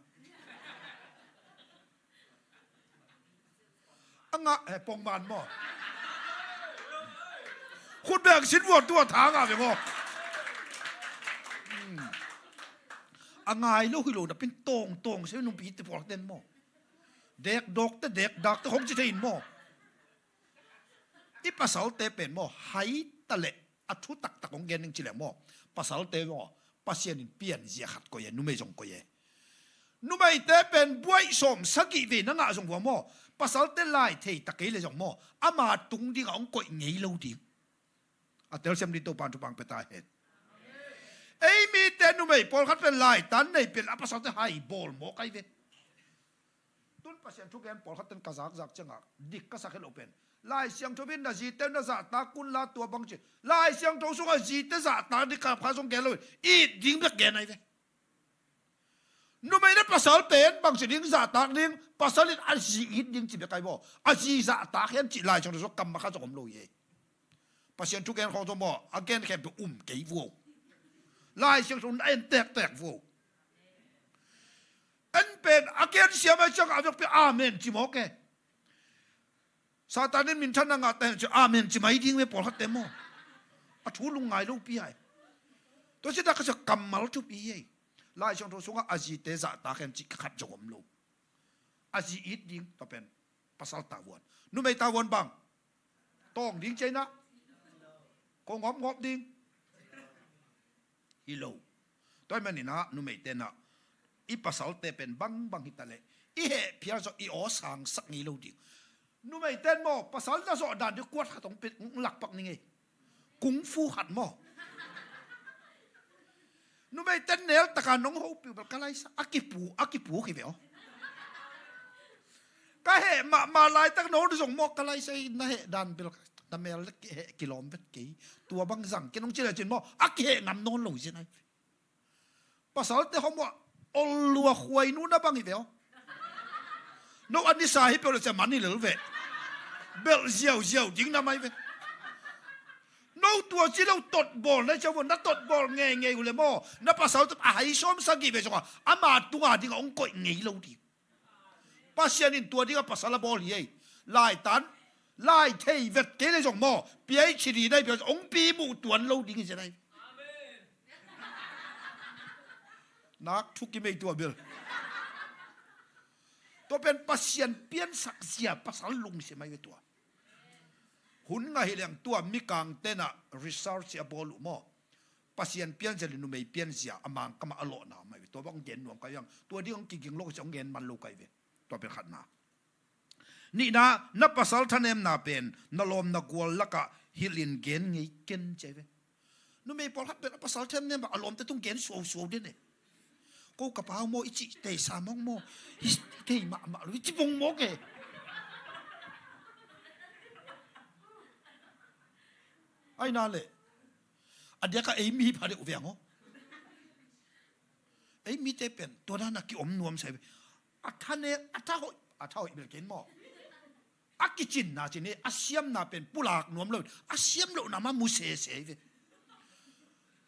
A ngah, eh, pongman maw? Khut beng sin vuan tua tha ngah ve maw? Hmm. A ngai lo hi lo na pen tawngtawng se nungpi te pawl ten maw? Dek dawk te dek dak te khong ci thei in maw? I pasalte pen maw, hai ta leh a thu taktak hong gen ning ci leng maw, pasalte maw, Pasian in pianzia khat koih e, numei zong koih e. Numeite pen buaih sawm sagih vei na ngah zong vua maw, pasalte lai thei ta kei le zong maw, ama tung dingah hong koih ngei lo ding. A telsiam ding Topan thupha pia ta hen. Ei mite numei pawlkhat pen laitan nei pen a pasalte hai bawl mawk ai ve. Tun Pasian thugen pawlkhat ten ka zakzak ciangah dik ka sak hi lo pen, Lai Siangtho in na zite na zahtak un la tua bang ci. Lai Siangtho sungah zite zahtak ding kha zong gen lo in, it ding bek gen ai ve. Numei na pasal pen bang ci ding, zahtak ding, pasal in a zi it ding ci bek ai baw. A zi zahtak hen cih Lai Siangtho sungah kammal khat zong om lo hi ei. Pasian thugen khawng zong maw, a gen khempeuh um kei vuo. Lai Siangtho na en tektek vuo. En pen a gen siam ai ciang a vekpi amen ci mawk e. Satan in minthanna ngah ta hen ci amen ci mai ding ve pawlkhatte maw. A thu lungngai lopi ai. Tua ci dak ka cia kammal thupi hi ei. Lai Siangtho sungah a zite zahtak hen ci khat zong om lo. A zi it ding tua pen pasal tavuan. Numei tavuan bang tawng ding ci ei na. Ko ngawpngawp ding hi lo. Tua ahih manin ah numeite in ah i pasalte pen bangbang hi ta leh i heh phial zawh i aw sangsak ngei lo ding. Numeite in maw pasal na zawh dan ding kuat khat hong pe, hong lakpak ning ei. Kung fu khat maw. Numeite in nel taka nong hopih uh bel ka laisa a kipu, a kipu hi ve aw. Ka heh mahmah laitak no zong maw ka laisa i na heh dan bel na mel le heh kilawm vet kei. Tua bang zang kei nong ci le cin maw a kiheh ngam nawn lo zin ai. Pasalte hong muah ol lua khuai nu na bang hi ve aw. No a nisa hi peuh le cia man hi lel ve. Belh ziauziau ding na mai ve. No tua ci lo totbawl na cia vua na totbawl ngeingei uh le maw na pasal a hai sawm sagih ve zongah ama tunga dingah hong koih ngei lo ding. Pasian in tua dingah pasal a bawl hi ei. Laitan lai thei vet kei le zong maw piai ci di na hi pia hong pi muh tuan lo ding hi cia na hi. Nak thuk i mei tua bel. Tua pen Pasian piansak zia pasal lungsim ai ve tua. Hun ngah hi leng tua mikang tenah research a bawl uh maw. Pasian pianzia le numei pianzia a mangkamah a lawhna mai ve. Tua bang gen nuam kai ang tua ding ang kiging lo ka ci ang gen man lo kai ve. Tua pen khatna. Nihna, na pasal thanemna pen na lawm na gual lakah hilh in gen ngei ken ci ai ve. Numei pawlkhat pen a pasal thanemna a lawmte tung gen suausuau den e. Ko ka pau maw i cih tei sa mawng maw i tei mahmah lo i ci pong mawk e. Aina le a diaka ei mi pha deuh viang aw. Ei mite pen tua dana kiom nuam sa hi ve. A tha ne, a tha hoih, a tha hoih bel kei maw. A kicinna cin hi, a siamna pen pulak nuam lo, a siam lohna mah mu sese hi ve.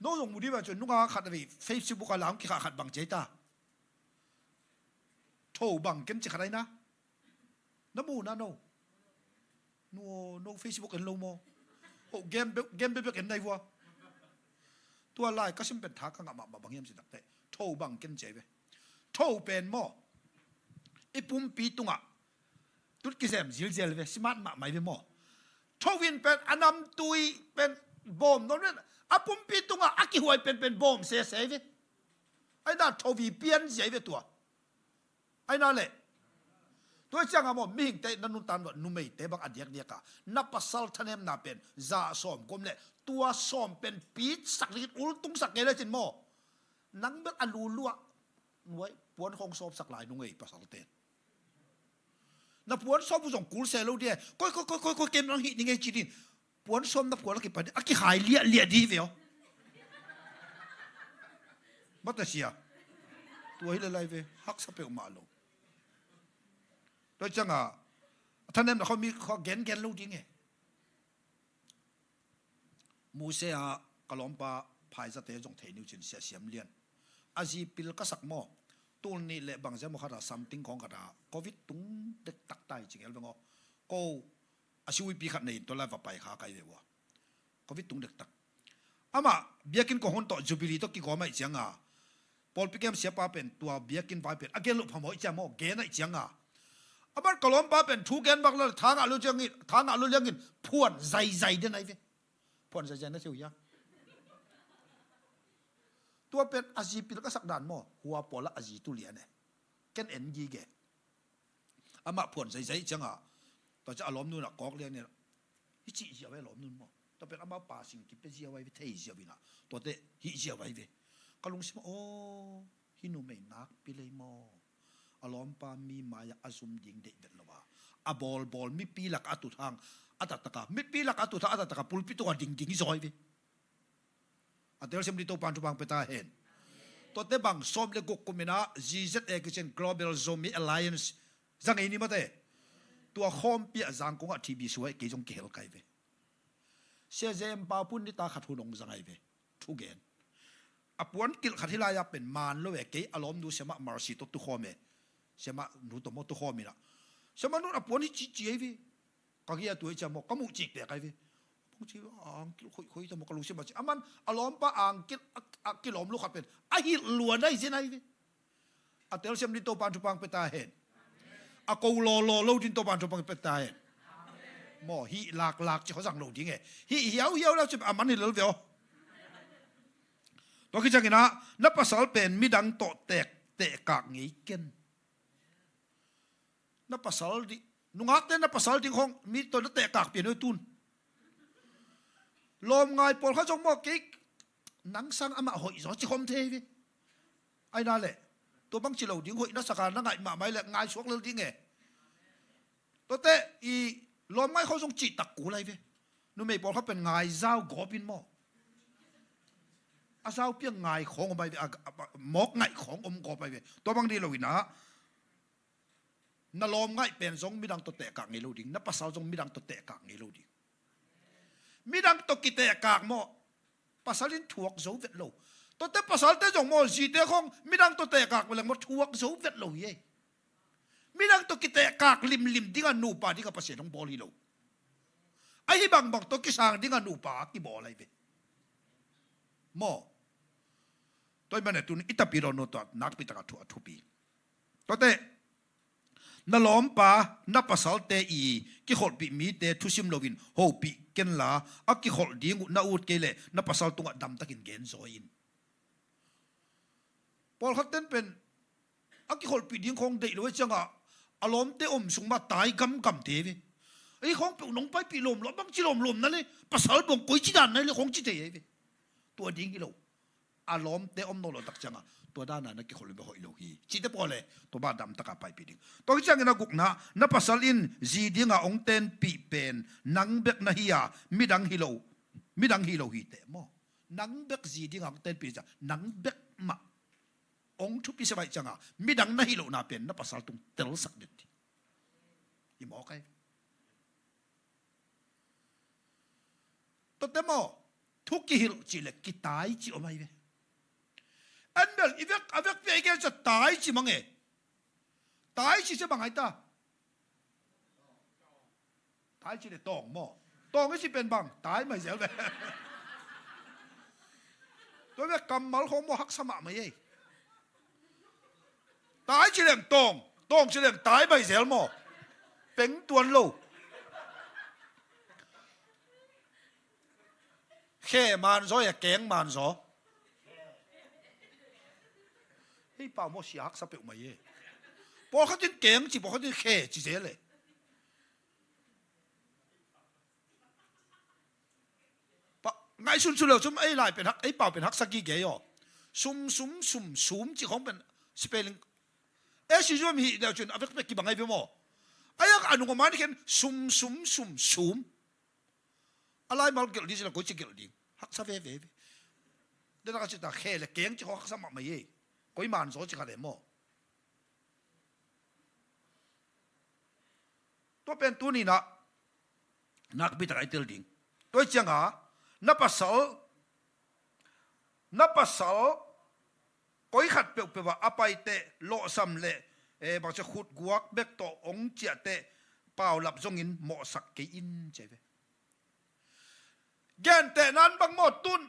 No zong mu dih bang cun nunga khat a vei Facebook a la hong kikhah khat bang ci ai ta. Tho bang ken ci khat ai na. Na mu na no. No, no Facebook en lo maw? Ho game be, game bekbek en nai vua. Tua lai ka sim pen tha ka ngah mahmah bang hiam ci takteh. Tho bang ken ci ai ve. Tho pen maw? I pumpi tungah tut kizem zilzel ve, smart mahmah hi ve maw? Tho in pen a namtui pen bawm nawn ve, a pumpi tungah a kihuai penpen bawm sese hi ve. Aina tho i pian zia hi ve tua. Aina le. Tua cianga maw, mihingte na nuntan vah numeite bang a diakdiaka na pasal thanemna pen za sawm gom le tua sawm pen pitsak dingin ultungsak kei lecin maw, nang bel a luluah nuai puan khawng sawpsak lai nungei pasalten. Na puan sawp uh zong kul se lo dia. Koi, koi, koi, koi, koi, kem nang hih ning ei ci din. Puan sawm na puan a kipan a kikhai liahliah di ve aw. Mata sia. Tua hi le lai ve. Haksa peuhmah lo. Tua cianga a thanemna khaw mi khaw gengen lo ding e. Muse ah ka lawmpa phaizate zong thei niu cin sia siam lian. A zi pil ka sak maw? Tul nih le bangzia maw khat a something khawng khat a covid tung dektak ta hi cing el veng aw. Ko a siwipi khat nei in tua lai va pai kha kai ve ua. Covid tung dektak. Amah biakinn kong hun tawh jubilee tawh kigawm aih cianga pawlpi kem siapa pen tua biakinn vai pen a gen loh phamawh ih ciang maw, gen aih cianga. Aman ka lawmpa pen thu gen bak lo le thangah lo liangin, thangah lo liangin phuan zaizai den ai ve. Phuan zaizai na theu hia? Tua pen a zi pil ka sak dan maw, hua pawlah a zi tu lian e. Ken en gige. Amah phuan zaizai cianga tua ciah a lawmnunah kawk lian in hih cih zia vai a lawmnun maw? Tua pen amah pa sing kipia zia vai ve, thei zia vinah tuate hih zia vai ve. Ka lungsim ah aw, hih numei nakpi lei maw? A lawmpa mi mai-ah a zum ding deih vet lo a, a bawlbawl mipi lakah a tut hang a taktaka, mipi lakah a tut hang a taktaka pulpit tungah dingding hi zaw hi ve. A telsiam ding Topan thupha pia ta hen. Tuate bang sawm le guk kuminah G Z A kicin Global Zomi Alliance zang ei ni mate. Tua khawmpi ah Zangkong ah T B suai kei zong kihel kai ve. Sia Jem Pau Pun nita khat hun hong zang ai ve. Thugen. A puan kilh khat hi lai-ah pen maan lo e, kei a lawmnu siamah Mercy tawh tukhawm e. Siamah nu tawh maw tukhawm inah. Siamah nun a puan hi cici ai ve. Ka ngia tu ai cia maw, ka muh cik pek ai ve. Bangci angkil khoikhoi ta maw ka lungsim a ci. Aman a lawmpa angkil a, a kilawm lo khat pen a hilh luan ai zin ai ve. A telsiam din Topan thupha pia ta hen. A ko lawlaw lo din Topan thupha pia ta hen. Maw hih laklak ci khuazang lo ding e. Hih hiauhiau le ci a man hi lel ve aw. Tua kicianginah na pasal pen midang tawh tek tehkak ngei ken. Na pasal ding, nungakte na pasal ding khawng mi tawh na tehkak pian uh tun. Lawmngai pawlkhat zong maw kei nang sang amah hoih zaw ci khawm thei ve. Aina le tua bang ci lo ding, hoih na saka na ngaih mahmah le ngaihsuak lel ding e. Tuate i lawmngai khawng zong cihtak kul ai ve. Numei pawlkhat pen ngaizau gawp in maw, a zaupi a ngai khawng om ai ve, a, a, a, mawk ngaih khawng om gawp ai ve. Tua bang dih lo inah na lawmngaih pen zong midang tawh tehkak ngei lo ding, na pasal zong midang tawh tehkak ngei lo ding. Midang tawh kitehkak maw, pasal in thuak zo vet lo. Tuate pasalte zong maw, zite khawng midang tawh tehkak maw leng maw thuak zo vet lo hi ei. Midang tawh kitehkak limlim dinga nupa dinga Pasian hong bawl hi lo. Ahi bangbang tawh kisang dinga nupa kibawl ai ve. Maw. Tua i mane tun i tapi dawn no tua nakpi taka thu a thupi. Tuate na lawmpa na pasalte i kikholhpih mite thusim loin hopih kenla, a kikholh ding uh na ut kei leh na pasal tungah damtakin genzawi in. Pawlkhat ten pen a kikholhpih ding khawng deih lo a ciangah a lawmte om sung mah tai gamgam te ve. Ei khawng peuh nong paipih lawm lo, a bangci lawmlawm na le pasal bawng koi ci dan na le khawng ci thei ei ve. Tua ding hi lo. A lawmte om nawn lo tak ciangah tua dana na kikholh lo hoih lo hi. Cihte pawl le tua bang damtaka paipih ding. Tua hi ciangin a gukna na pasal in zi dinga hong tenpih pen nang bek na hi a midang hi lo, midang hi lo hi teh maw? Nang bek zi dinga hong tenpih ciang nang bek mah. Hong thupi sem ahih ciangah midang na hih lohna pen na pasal tung telsak den ding. I mawk ai. Tuate maw, thu kihilh cih le kitai cih om ai ve. An bel i vek, a vekpi a i gen ciah tai ci mang e. Tai ci ciah bang ai ta. Tai ci le tawng maw. Tawng i ci pen bang tai mai zel ve. Tua ve kammal khong maw haksa mahmah ei. Tai ci leng tawng, tawng ci leng tai mai zel maw. Peng tuan lo. Khe manzaw a keng manzaw. Hei pau maw sia haksa peuhmah e. Pawlkhat in keng ci, pawlkhat in khe ci zel e. Ngaihsun su leu cun ei lai pen hak, ei pau pen haksa gige aw. Sum sum sum sum ci khong pen spelling. E si zuam hi leu cun a vekpek kibang ai ve maw. Ai a nung a man khen sum sum sum sum. A laimal gelh ding cila koi ci gelh ding haksa veve ve. Dena ka cita khe le keng ci khong haksa mahmah ei. Koi manzaw ci kha le maw. Tua pen tuninah nakpi tak a i tel ding. Tua i cianga na pasal, na pasal koi khat peuhpeuh ah a paiteh lawhsam le, eh, bangcia khutguak bek tawh hong ciahteh paulap zongin mawhsak kei in ci ai ve. Gentehna in bang maw tun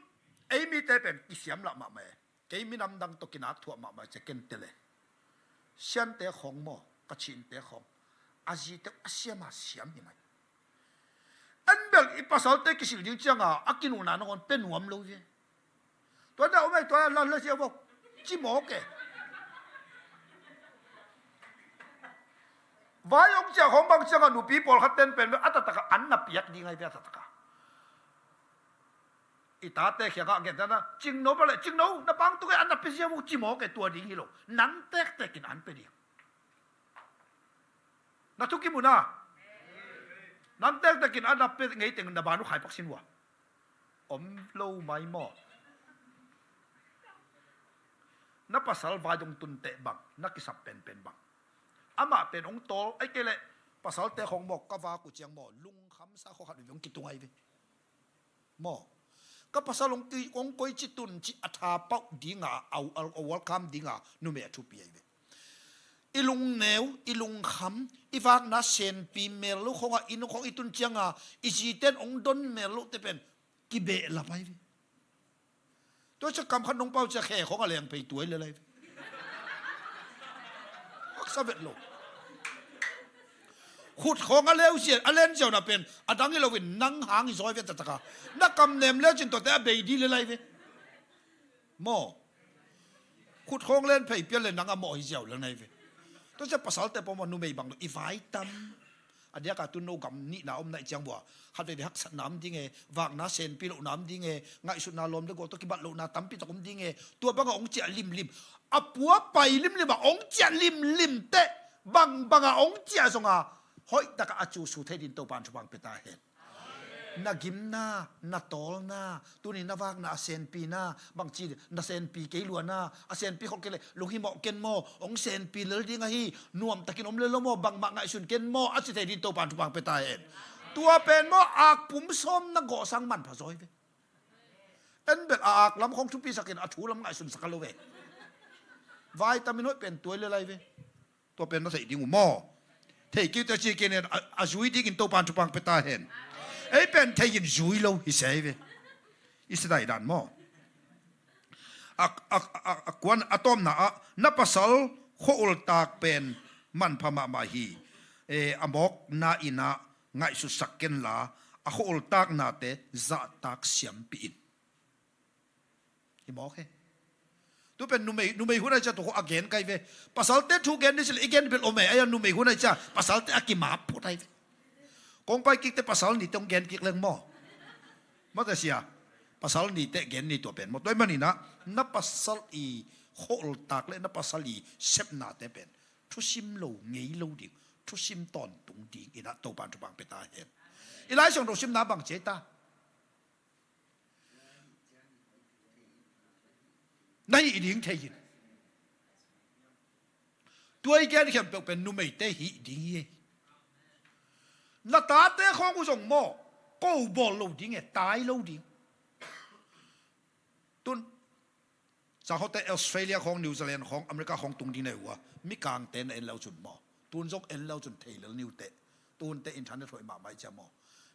ei mite pen kisiam lah mahmah e. Kei minam dang tawh kinak thuah mahmah e ci a ken tel e. Siante khawng maw, Kachinte khawng a zite uh a siam a siam hi mai. En bel i pasalte kisil ding cianga a kinuna nangawn pe nuam lo hi ve. Tua dah om ai tua la la sia vok ci mawk e. Vai ong ciah khawng bang cianga nupi pawlkhat ten pen a taktak a an na piak ding ai ve a taktak a. I tate khiangah a gentehna cingno pale cingno na pangtuk e an na pe sia vok ci mawk e tua ding hi lo. Nang tektek in an pe ding. Na thukim uh na. Nang tektek in an na pe ngei teng na ban uh khaipak sin uh a. Om lo mai maw? Na pasal vai dong tunteh bang, na kisap penpen bang. Amah pen hong tawl, ai kei leh pasalte khawng maw, ka vak uh ciang maw, lungkhamsa khawkhat uh hong kitung ai ve. Maw? Ka pasal hong ki, hong koi ci tun ci a tha pauh dinga, a, a, a welcome dinga, numei a thupi ai ve. I lungneu, i lungkham, i vakna senpi mel lo khawngah inn khawng i tun cianga i ziten hong don mel lote pen kibehlap ai ve. Tua cia kam khat nong pau cia khe khawng a leng phei tuai le lai ve. Haksa vet lo. Khut khawng a leu sia, a len ziau na pen a dang hi loin nang hang hi zawi ve taktak a. Na kam nem le cin tuate a bei di le lai ve. Maw? Khut khawng len phei pial le nang a mawh hi ziau le nai ve. Tua cia pasalte pawh maw numei bang lo i vai tam. A diaka tu no gam nihna om naih ciang bua. Khat veve haksatna om ding e, vakna senpi lohna om ding e, ngaihsutna lawm le gual tawh kibat lohna tampi tak om ding e. Tua banga hong ciah limlim. A pua pai limlim a hong ciah limlim teh bang banga hong ciah zonga hoih taka a cusu thei din Topan thupang pia ta hen. Na gimna, na tawlna, tuni na vakna a senpina, bangci na senpi kei luana, a senpi khol kei le lunghimawh ken maw, hong senpi lel ding ahi, nuamtakin om lel lo maw, bangmah ngaihsun ken maw, a ci thei din Topan thupang pia ta hen. Tua pen maw, akpum sawm na gawhsang manpha zawi ve. En bel a aklam khong thupisakin a thulam ngaihsunsak a lo ve. Vaitamin hoih pen tuai lelai ve. Tua pen na theih ding uh maw? Thei kei uh teh ci kei nen a, a zui dingin Topan thupang pia ta hen. Ei pen thei in zui lo hi se ve. I si dai dan maw? A, a, a, a kuan a tawmna ah na pasal khuaultak pen manpha mahmah hi. E, a mawkna innah ngaihsutsak kenla a khuaultaknate zahtak siampih in. I mawk he. Tu pen numei, numei hun ai cia tu a gen kai ve. Pasalte thu gen ni sile i gen bil om e, ai a numei hun ai cia pasalte a kimap phut ai ve. Kong pai kikte pasal nite hong gen kik leng maw? Mate sia. Pasal nite gen ni tua pen maw? Tua i maninah na pasal i kholtak le na pasal i sepnate pen thusim lo ngei lo ding, thusim tawntung ding inah Topan thupang pia ta hen. I Lai Siangtho simna bang cia ta? Na hih ding thei in. Tua i gen khempeuh pen numeite hih ding hi. Na tate khawng uh zong maw, ko bawl lo ding e, tai lo ding. Tun, sanghawte Australia khawng, New Zealand khawng, America khawng tung ding na hi uh a, mikangte na en lo cun maw, tun zong en lo cun thei lel ni uh teh. Tunte internet hoih mahmah ih ciah maw,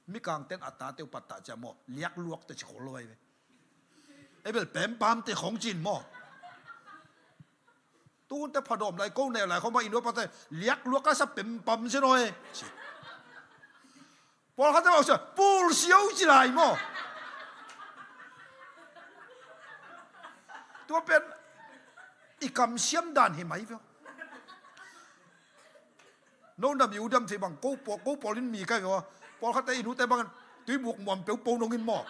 mikangte in a tate uh pattah ciah maw, liakluak te ci khol lo ahi ve. Ei bel pempam te khawng cin maw. Tunte phadawm lai, ko neu lai khawng mah i nuapate liakluak a sa pempam ci naw e. Pawlkhatte mah sia pulsiau ci lai maw. Tua pen i kamsiam dan hi mai veu. No na mi uh dam thei bang, ko pawl, ko pawl in mi kai veu a. Pawlkhatte i nute bang tuibuk muam peupo nong in maw.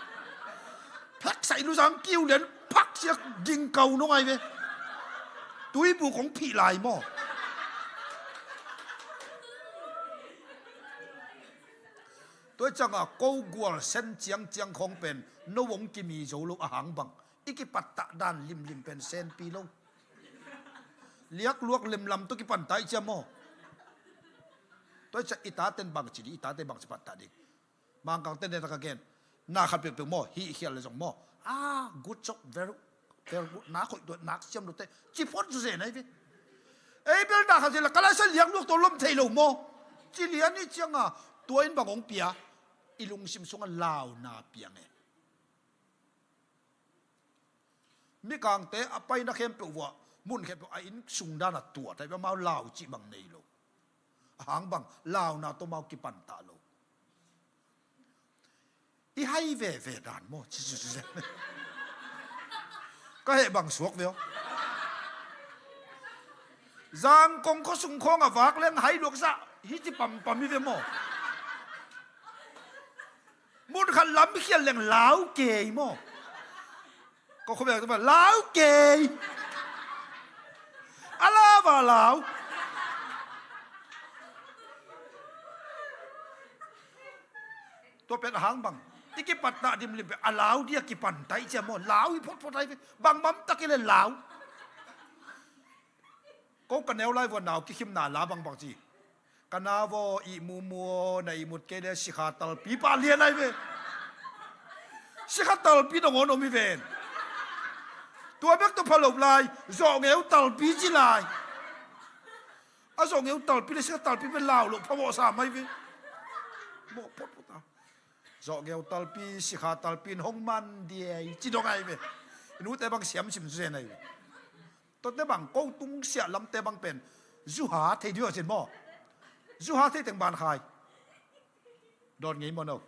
Phak sai lu zang kiu lian phak siak ging kau nong ai ve. Tuibuk kong phih lai maw. Tua cianga ko gual sen ciangciang khawng pen no hong kimi zo lo a hang bang, i kipattah dan limlim pen senpi lo. Liakluak lemlam tawh kipanta i cia maw. Tua i cia i taten bang ci ding, i tate bang ci pattah ding. Mangkangte ne taka gen, na khat pekpek maw, hih khial le zong maw, ah, good job, very, very good, nak hoih tuat, nak siam lute ci phot zu zen ai ve. Ei bel na khat zen la ka laisa liakluak tawh lom thei lo maw. Ci lian i cianga tua in bang hong pia, i lungsim sunga launa piang e. Mikangte a paina khempeuh vua, mun khempeuh a inn sungdan a tuat ai ve, amau lau cih bang nei lo. A hang bang launa tawh amau kipantah lo. I hai veve dan maw, ci, ci, ci, ci. Ka heh bang suak ve aw. Zangkong khuasung khawng a vak leng hai luak sa hi ci pampam hi ve maw. Mun khat lam khial leng lau kei maw. Ko khawbeng lau kei. A lau a lau. Tua pen a hang bang i kipatna dimlim pen a lau dia kipanta i cia maw, lau i photphot ai ve. Bang bamtak i le lau. Ko ka neu lai vua nau kikhimna la bangbang ci. Ka nau vaw ihmumu aw, na ihmut kei le sikha talpi pah lian ai ve. Sikha talpi dong awn om hi ven. Tua bek tawh pha lo lai, zawhngeu talpi ci lai. A zawhngeu talpi le sikha talpi pen lau loh pha vawh sam ai ve. Mawh photphot a. Zawhngeu talpi, sikha talpi in hong man diai ci dong ai ve. I nute bang siam sim zen ai ve. Tuate bang ko tung siah lamte bang pen zuha thei dih a cin maw. Zuha thei teng ban khai. Dawn ngei maw no.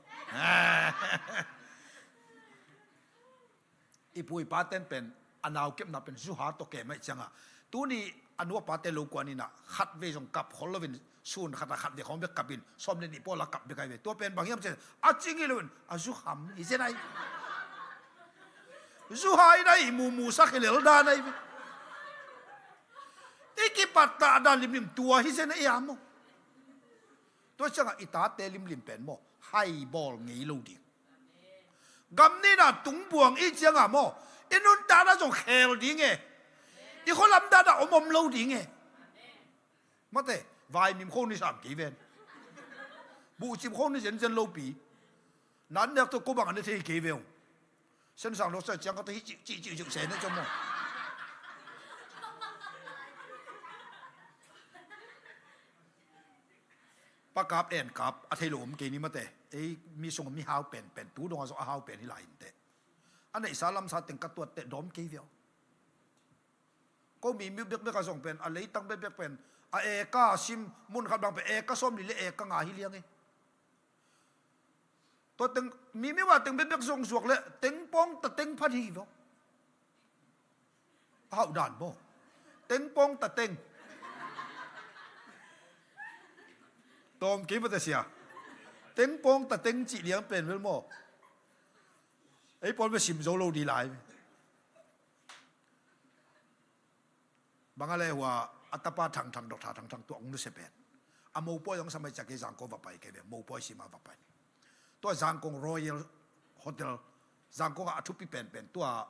I pu i paten pen a nau kepna pen zuha tawh kem aih cianga tuni a nu a pate lo kuan inah khat vei zong kap khol loin sun khatah khat vei khawng bek kapin sawm le nih pawl a kap bek ai ve. Tua pen bang hiam cian a cing hi loin a zukham hi zen ai. Zuha in a ihmumu sak hi lel dan ai ve. I kipattah dan limlim tua hi zen a ia maw. Tua ciangah i tate limlim pen maw hai bawl ngei lo ding. Gam nihna tung buang i ciangah maw i nuntakna zong khel ding e. I khualam dana om om lo ding e. Mate, vaimim kho ni sam kei ven. Buhcim kho ni zenzen lopi. Nan nek tawh ko bang a ne thei kei ve ung. Sensang lo sa ciang ka tawh hi cih cih cih cih se ne ciang maw. Pakap enkap a thei lo om kei ni mate. Ei mi sung mi hau penpen tu dongah zong a hau pen hi lai inteh. A neihsa lamsa teng ka tuatteh dawm kei ve aw. Ko mi mi bekbek a zong pen a leitang bekbek pen a eka sim mun khat bang pen eka sawm li le eka nga hi liang e. Tua teng mi mi wa teng bekbek zong zuak le teng pawng ta teng phat hi vong. A hauh dan maw. Teng pawng ta teng. Tawm kei mate sia. Teng pawng ta teng cih liang pen vel maw. Ei pawl ve sim zo lo di lai. Bang a le hua a tapa thangthang dok tha thangthang tuak nusia pen a mopawi hong samai ciak kei zangko va pai kei ve mopawi sima va pai. Tua zangkong Royal Hotel zangkong a thupi penpen tua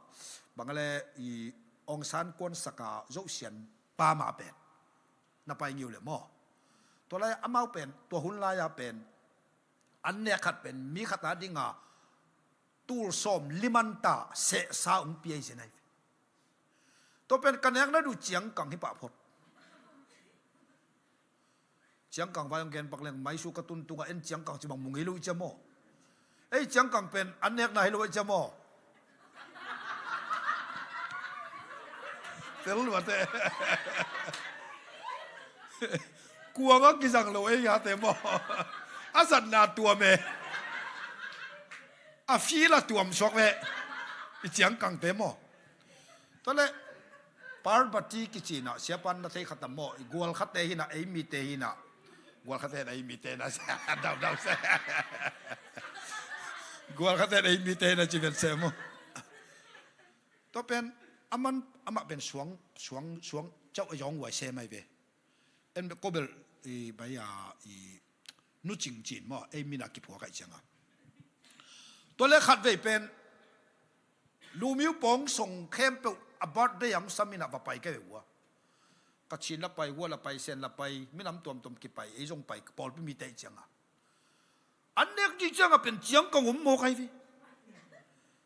bang a le i ongsan kuan saka zohsian pama pen Na pai ngiu le maw? Tua lai amau pen, tua hun lai-a pen, an nek khat pen mi khat a dinga tul sawm li man ta sehsa hong pia hi zen ahi ve. Tua pen ka nekna duh ciangkang hi pah phot. Ciangkang vai hong gen pak leng, maisu ka tun tungah en ciangkang ci bang mu ngei lo i cia maw? Ei, ciangkang pen an nekna hi lo i cia maw? Tel lua te. Kuang a kizang lo ei ha te maw? A zatna tuam e. A feel a tuam suak ve. I ciangkang te maw? Tua le Parvati kici na, siapan na thei khat a maw, i gual khat te hi na, ei mi te hi na. Gual khat te na, ei mi te na, dau dau se. Gual khat te na, ei mi te na, ci ven se maw. Tua pen, aman, amah pen suang, suang, suang, cauh a yawng uai se mai ve. En be kobel, i bai a, i nu cing cin maw, ei mina kiphuak ahi cianga. Tua le khat vei pen, Lumiu pawng song khempeuh a birthday ang samin a va pai ka ve ua. Kachin la pai, hua la pai, Sen la pai, minam tuamtuam kipai, ei zong pai, pawlpi mite i cianga. An nek ding cianga pen ciangkang om maw kai ve.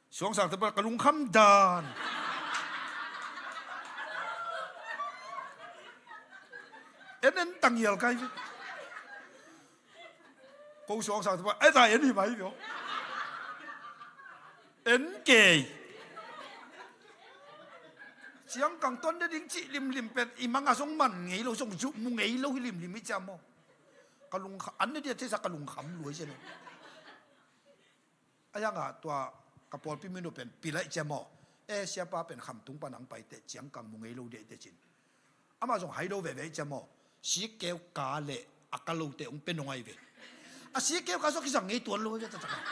Suangsang te pa ka lungkham dan. En en tangial kai ve. Ko suangsang te pa, ai ta en hi mai vio. En kei. Ciangkang tuan de ding ci limlim pen, i manga zong man ngei lo, zong zu mu ngei lo hi limlim i cia maw. Ka lungkha-, an ne dia thesa ka lungkham luai sia no. A yanga tua ka pawlpi minu pen pilai cia maw. E siapa pen khamtung pan ang pai te ciangkang mu ngei lo dia i te cin. Ama zong hai do veve i cia maw. Sikeu ka le a ka lo te ong pen ong ai ve. A sikeu ka so kizang ngei tuan lo ve tataka.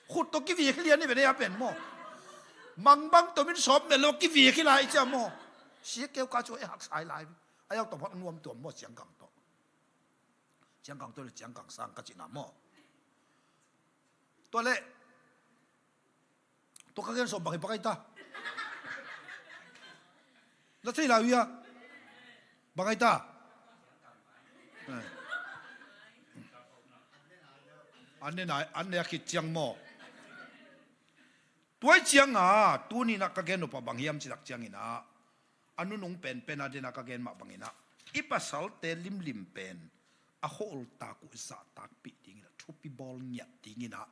Khut to kivik lian i ve ne a pen maw. Mangbang to min sawp me lo kivik i lai i cia maw. Sikeu ka so e hak sai lai ve. A yau to phot nuam tuam maw ciangkang to. Ciangkang to le ciangkang sang ka cina maw. Tua le. Tua ka gen sawm bang hi pakai ta. Na thei lai uh ia. Bang hi ta. Eh. An ne nai, an ne a khit ciang maw. Tuai cianga, tuninah ka gen nop a bang hiam citak cianginah. A nunung penpen a dena ka gen mah banginah. I pasalte limlim pen. A hawltak uh zahtakpih dinginah. Thupi bawl ngiat dinginah.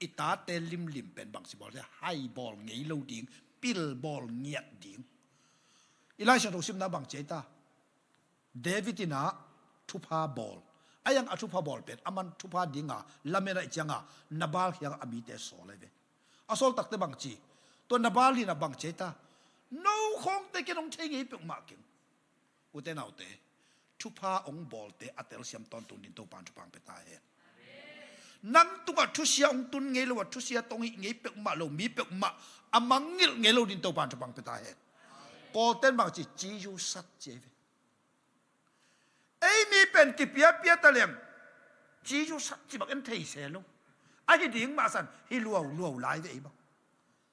I tate limlim pen bangci bawlte hai bawl ngei lo ding. Pil bawl ngiat ding. I Lai Siangtho simna bang ciai ta. David inah thupha bawl. A yang a thupha bawl pen. Aman thupha dinga. Lamena i cianga. Nabal hianga a mite sawl ai ve. A sawltakte bangci. Tua Nabal inah bang ciai ta. No khawngte ken hong thei ngei peuhmah keng. Ute naute. Thupha hong bawlte a telsiam tawntung din Topan thupha hong pia ta hen. Nang tungah thusia hong tun ngei lo a thusia tong hih ngei peuhmah lo mi peuhmah a mangngilh ngei lo din Topan thupha hong pia ta hen. Kawlten bangci ciyu sat ci ai ve. Ei mi pen kipiapia ta leng. Ciyu sat ci bang en thei se lo. Ahi ding mahsan hi luau luau lai ve ei bang.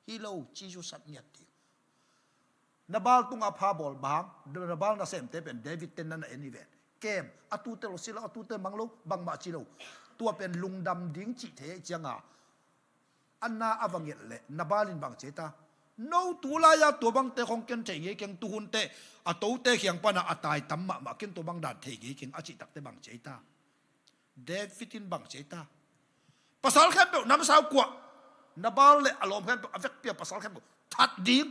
Hi lo ciyu sat ngiat ding. Nabal tunga pha bawl bang, Nabal nasemte pen David ten nana en hi ven. Kem, a tute lo si lo, a tute mang lo, bangmah ci lo. Tua pen lungdam ding cih thei cianga. Anna a va ngelh leh, Nabal in bang ciai ta. No tu lai-a tua bangte khong ken thei ngei keng tuhunte, a tote khiang pana a tai tam mahmah ken tua bang dan thei ngei keng a cih takte bang ciai ta. David in bang ciai ta. Pasal khempeuh namsau kuah. Nabal le a lawm khempeuh a vekpia pasal khempeuh that ding.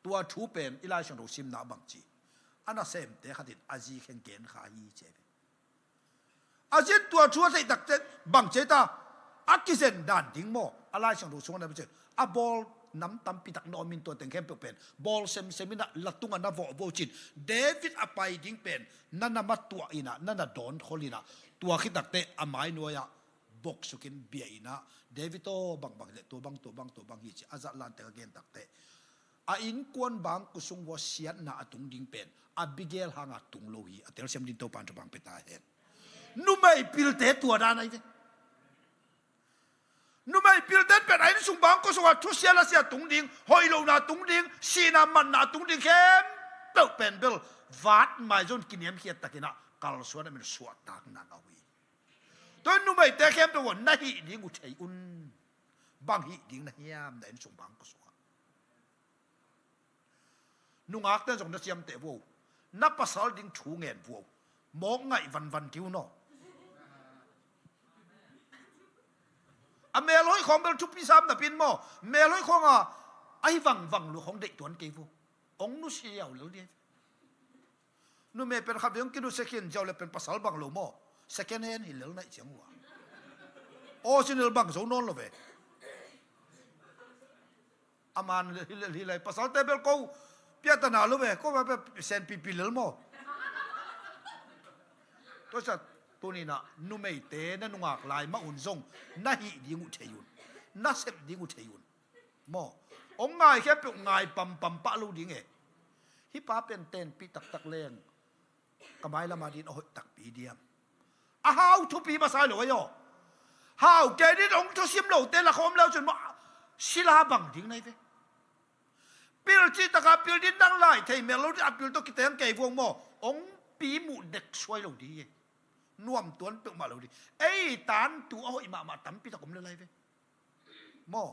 Tua thu pen i Lai Siangtho simna bangci. A nasemte khatin a zi khen gen kha hi ci ai ve. A zin tua thu a theih takte bang ciai ta. A kizen dan ding maw. A Lai Siangtho sungah na bang ciai. A bawl nam tampi tak na om in tua teng khempeuh pen. Bawl semsem inah la tungah na vawhvawh cin. David a pai ding pen. Na na matuah inah, na na dawn khol inah. Tua khit takte a mai nuai-ah. Boksukin bia inah, David aw bangbang hileh tua bang, tua bang, tua bang hi ci a zah lante ka gen takte. A innkuan bang kusung vua siatna a tung ding pen, Abigail hanga tung lo hi, a telsiam din Topan thupha hong pia ta hen. Numei pilte tua dan ai ve. Numei pilten pen a innsung bangkua sungah thusia lasia tung ding, hoih lohna tung ding, sihna matna tung ding khempeuh pen bel vat maizon kiniamkhiat takin ah kalsuan a min suahtakna ngah uh hi. Tua in numeite khempeuh uh na hih ding uh thei un. Bang hih ding na hiam na innsung bangkua sungah? Nungakte zong na siamteh vuau, na pasal ding thu ngen vuau, mawk ngaih vanvan kiu naw. A melhoih khawng bel thupi sam napin maw, melhoih khawng a ahi vangvang lu khawng deih tuan kei vuau. Ong nusia uh lel dih. Numei pen khat vei ong kinutsia khin ziau le pen pasal bang lo maw, second hand hi lel naih ciang uh a, original bang zo nawn lo ve. A man hi lai pasalte bel ko piatana lo ve, ko va pe senpipi lel maw. Tua sa tuninah numeite na nungak lai mah un zong na hih ding uh thei un, na sep ding uh thei un. Maw, ong ngai khempeuh ngai pampam pah lo ding e. Hih pa pen tenpih taktak leng ka mailama din a hoih takpi diam? A hau thupi masa lo ahi aw. Hau kei din ong thusim lote la khawm leu cun maw, sila bang ding nai ve. Pil cih taka pil din dang lai thei mel lo ding, a pil tawh kiteng kei vuang maw, ong pi muh dek suai lo ding hi. Nuam tuan peuhmah lo ding. Ei tan tu a hoih mahmah tampi tak om le lai ve. Maw,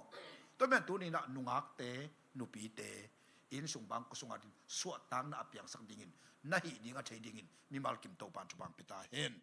tua men tuninah nungakte, nupite, innsung bangkua sungah din suahtakna a piangsak dingin, na hih ding a thei dingin mimal kim Topan thupha pia ta hen.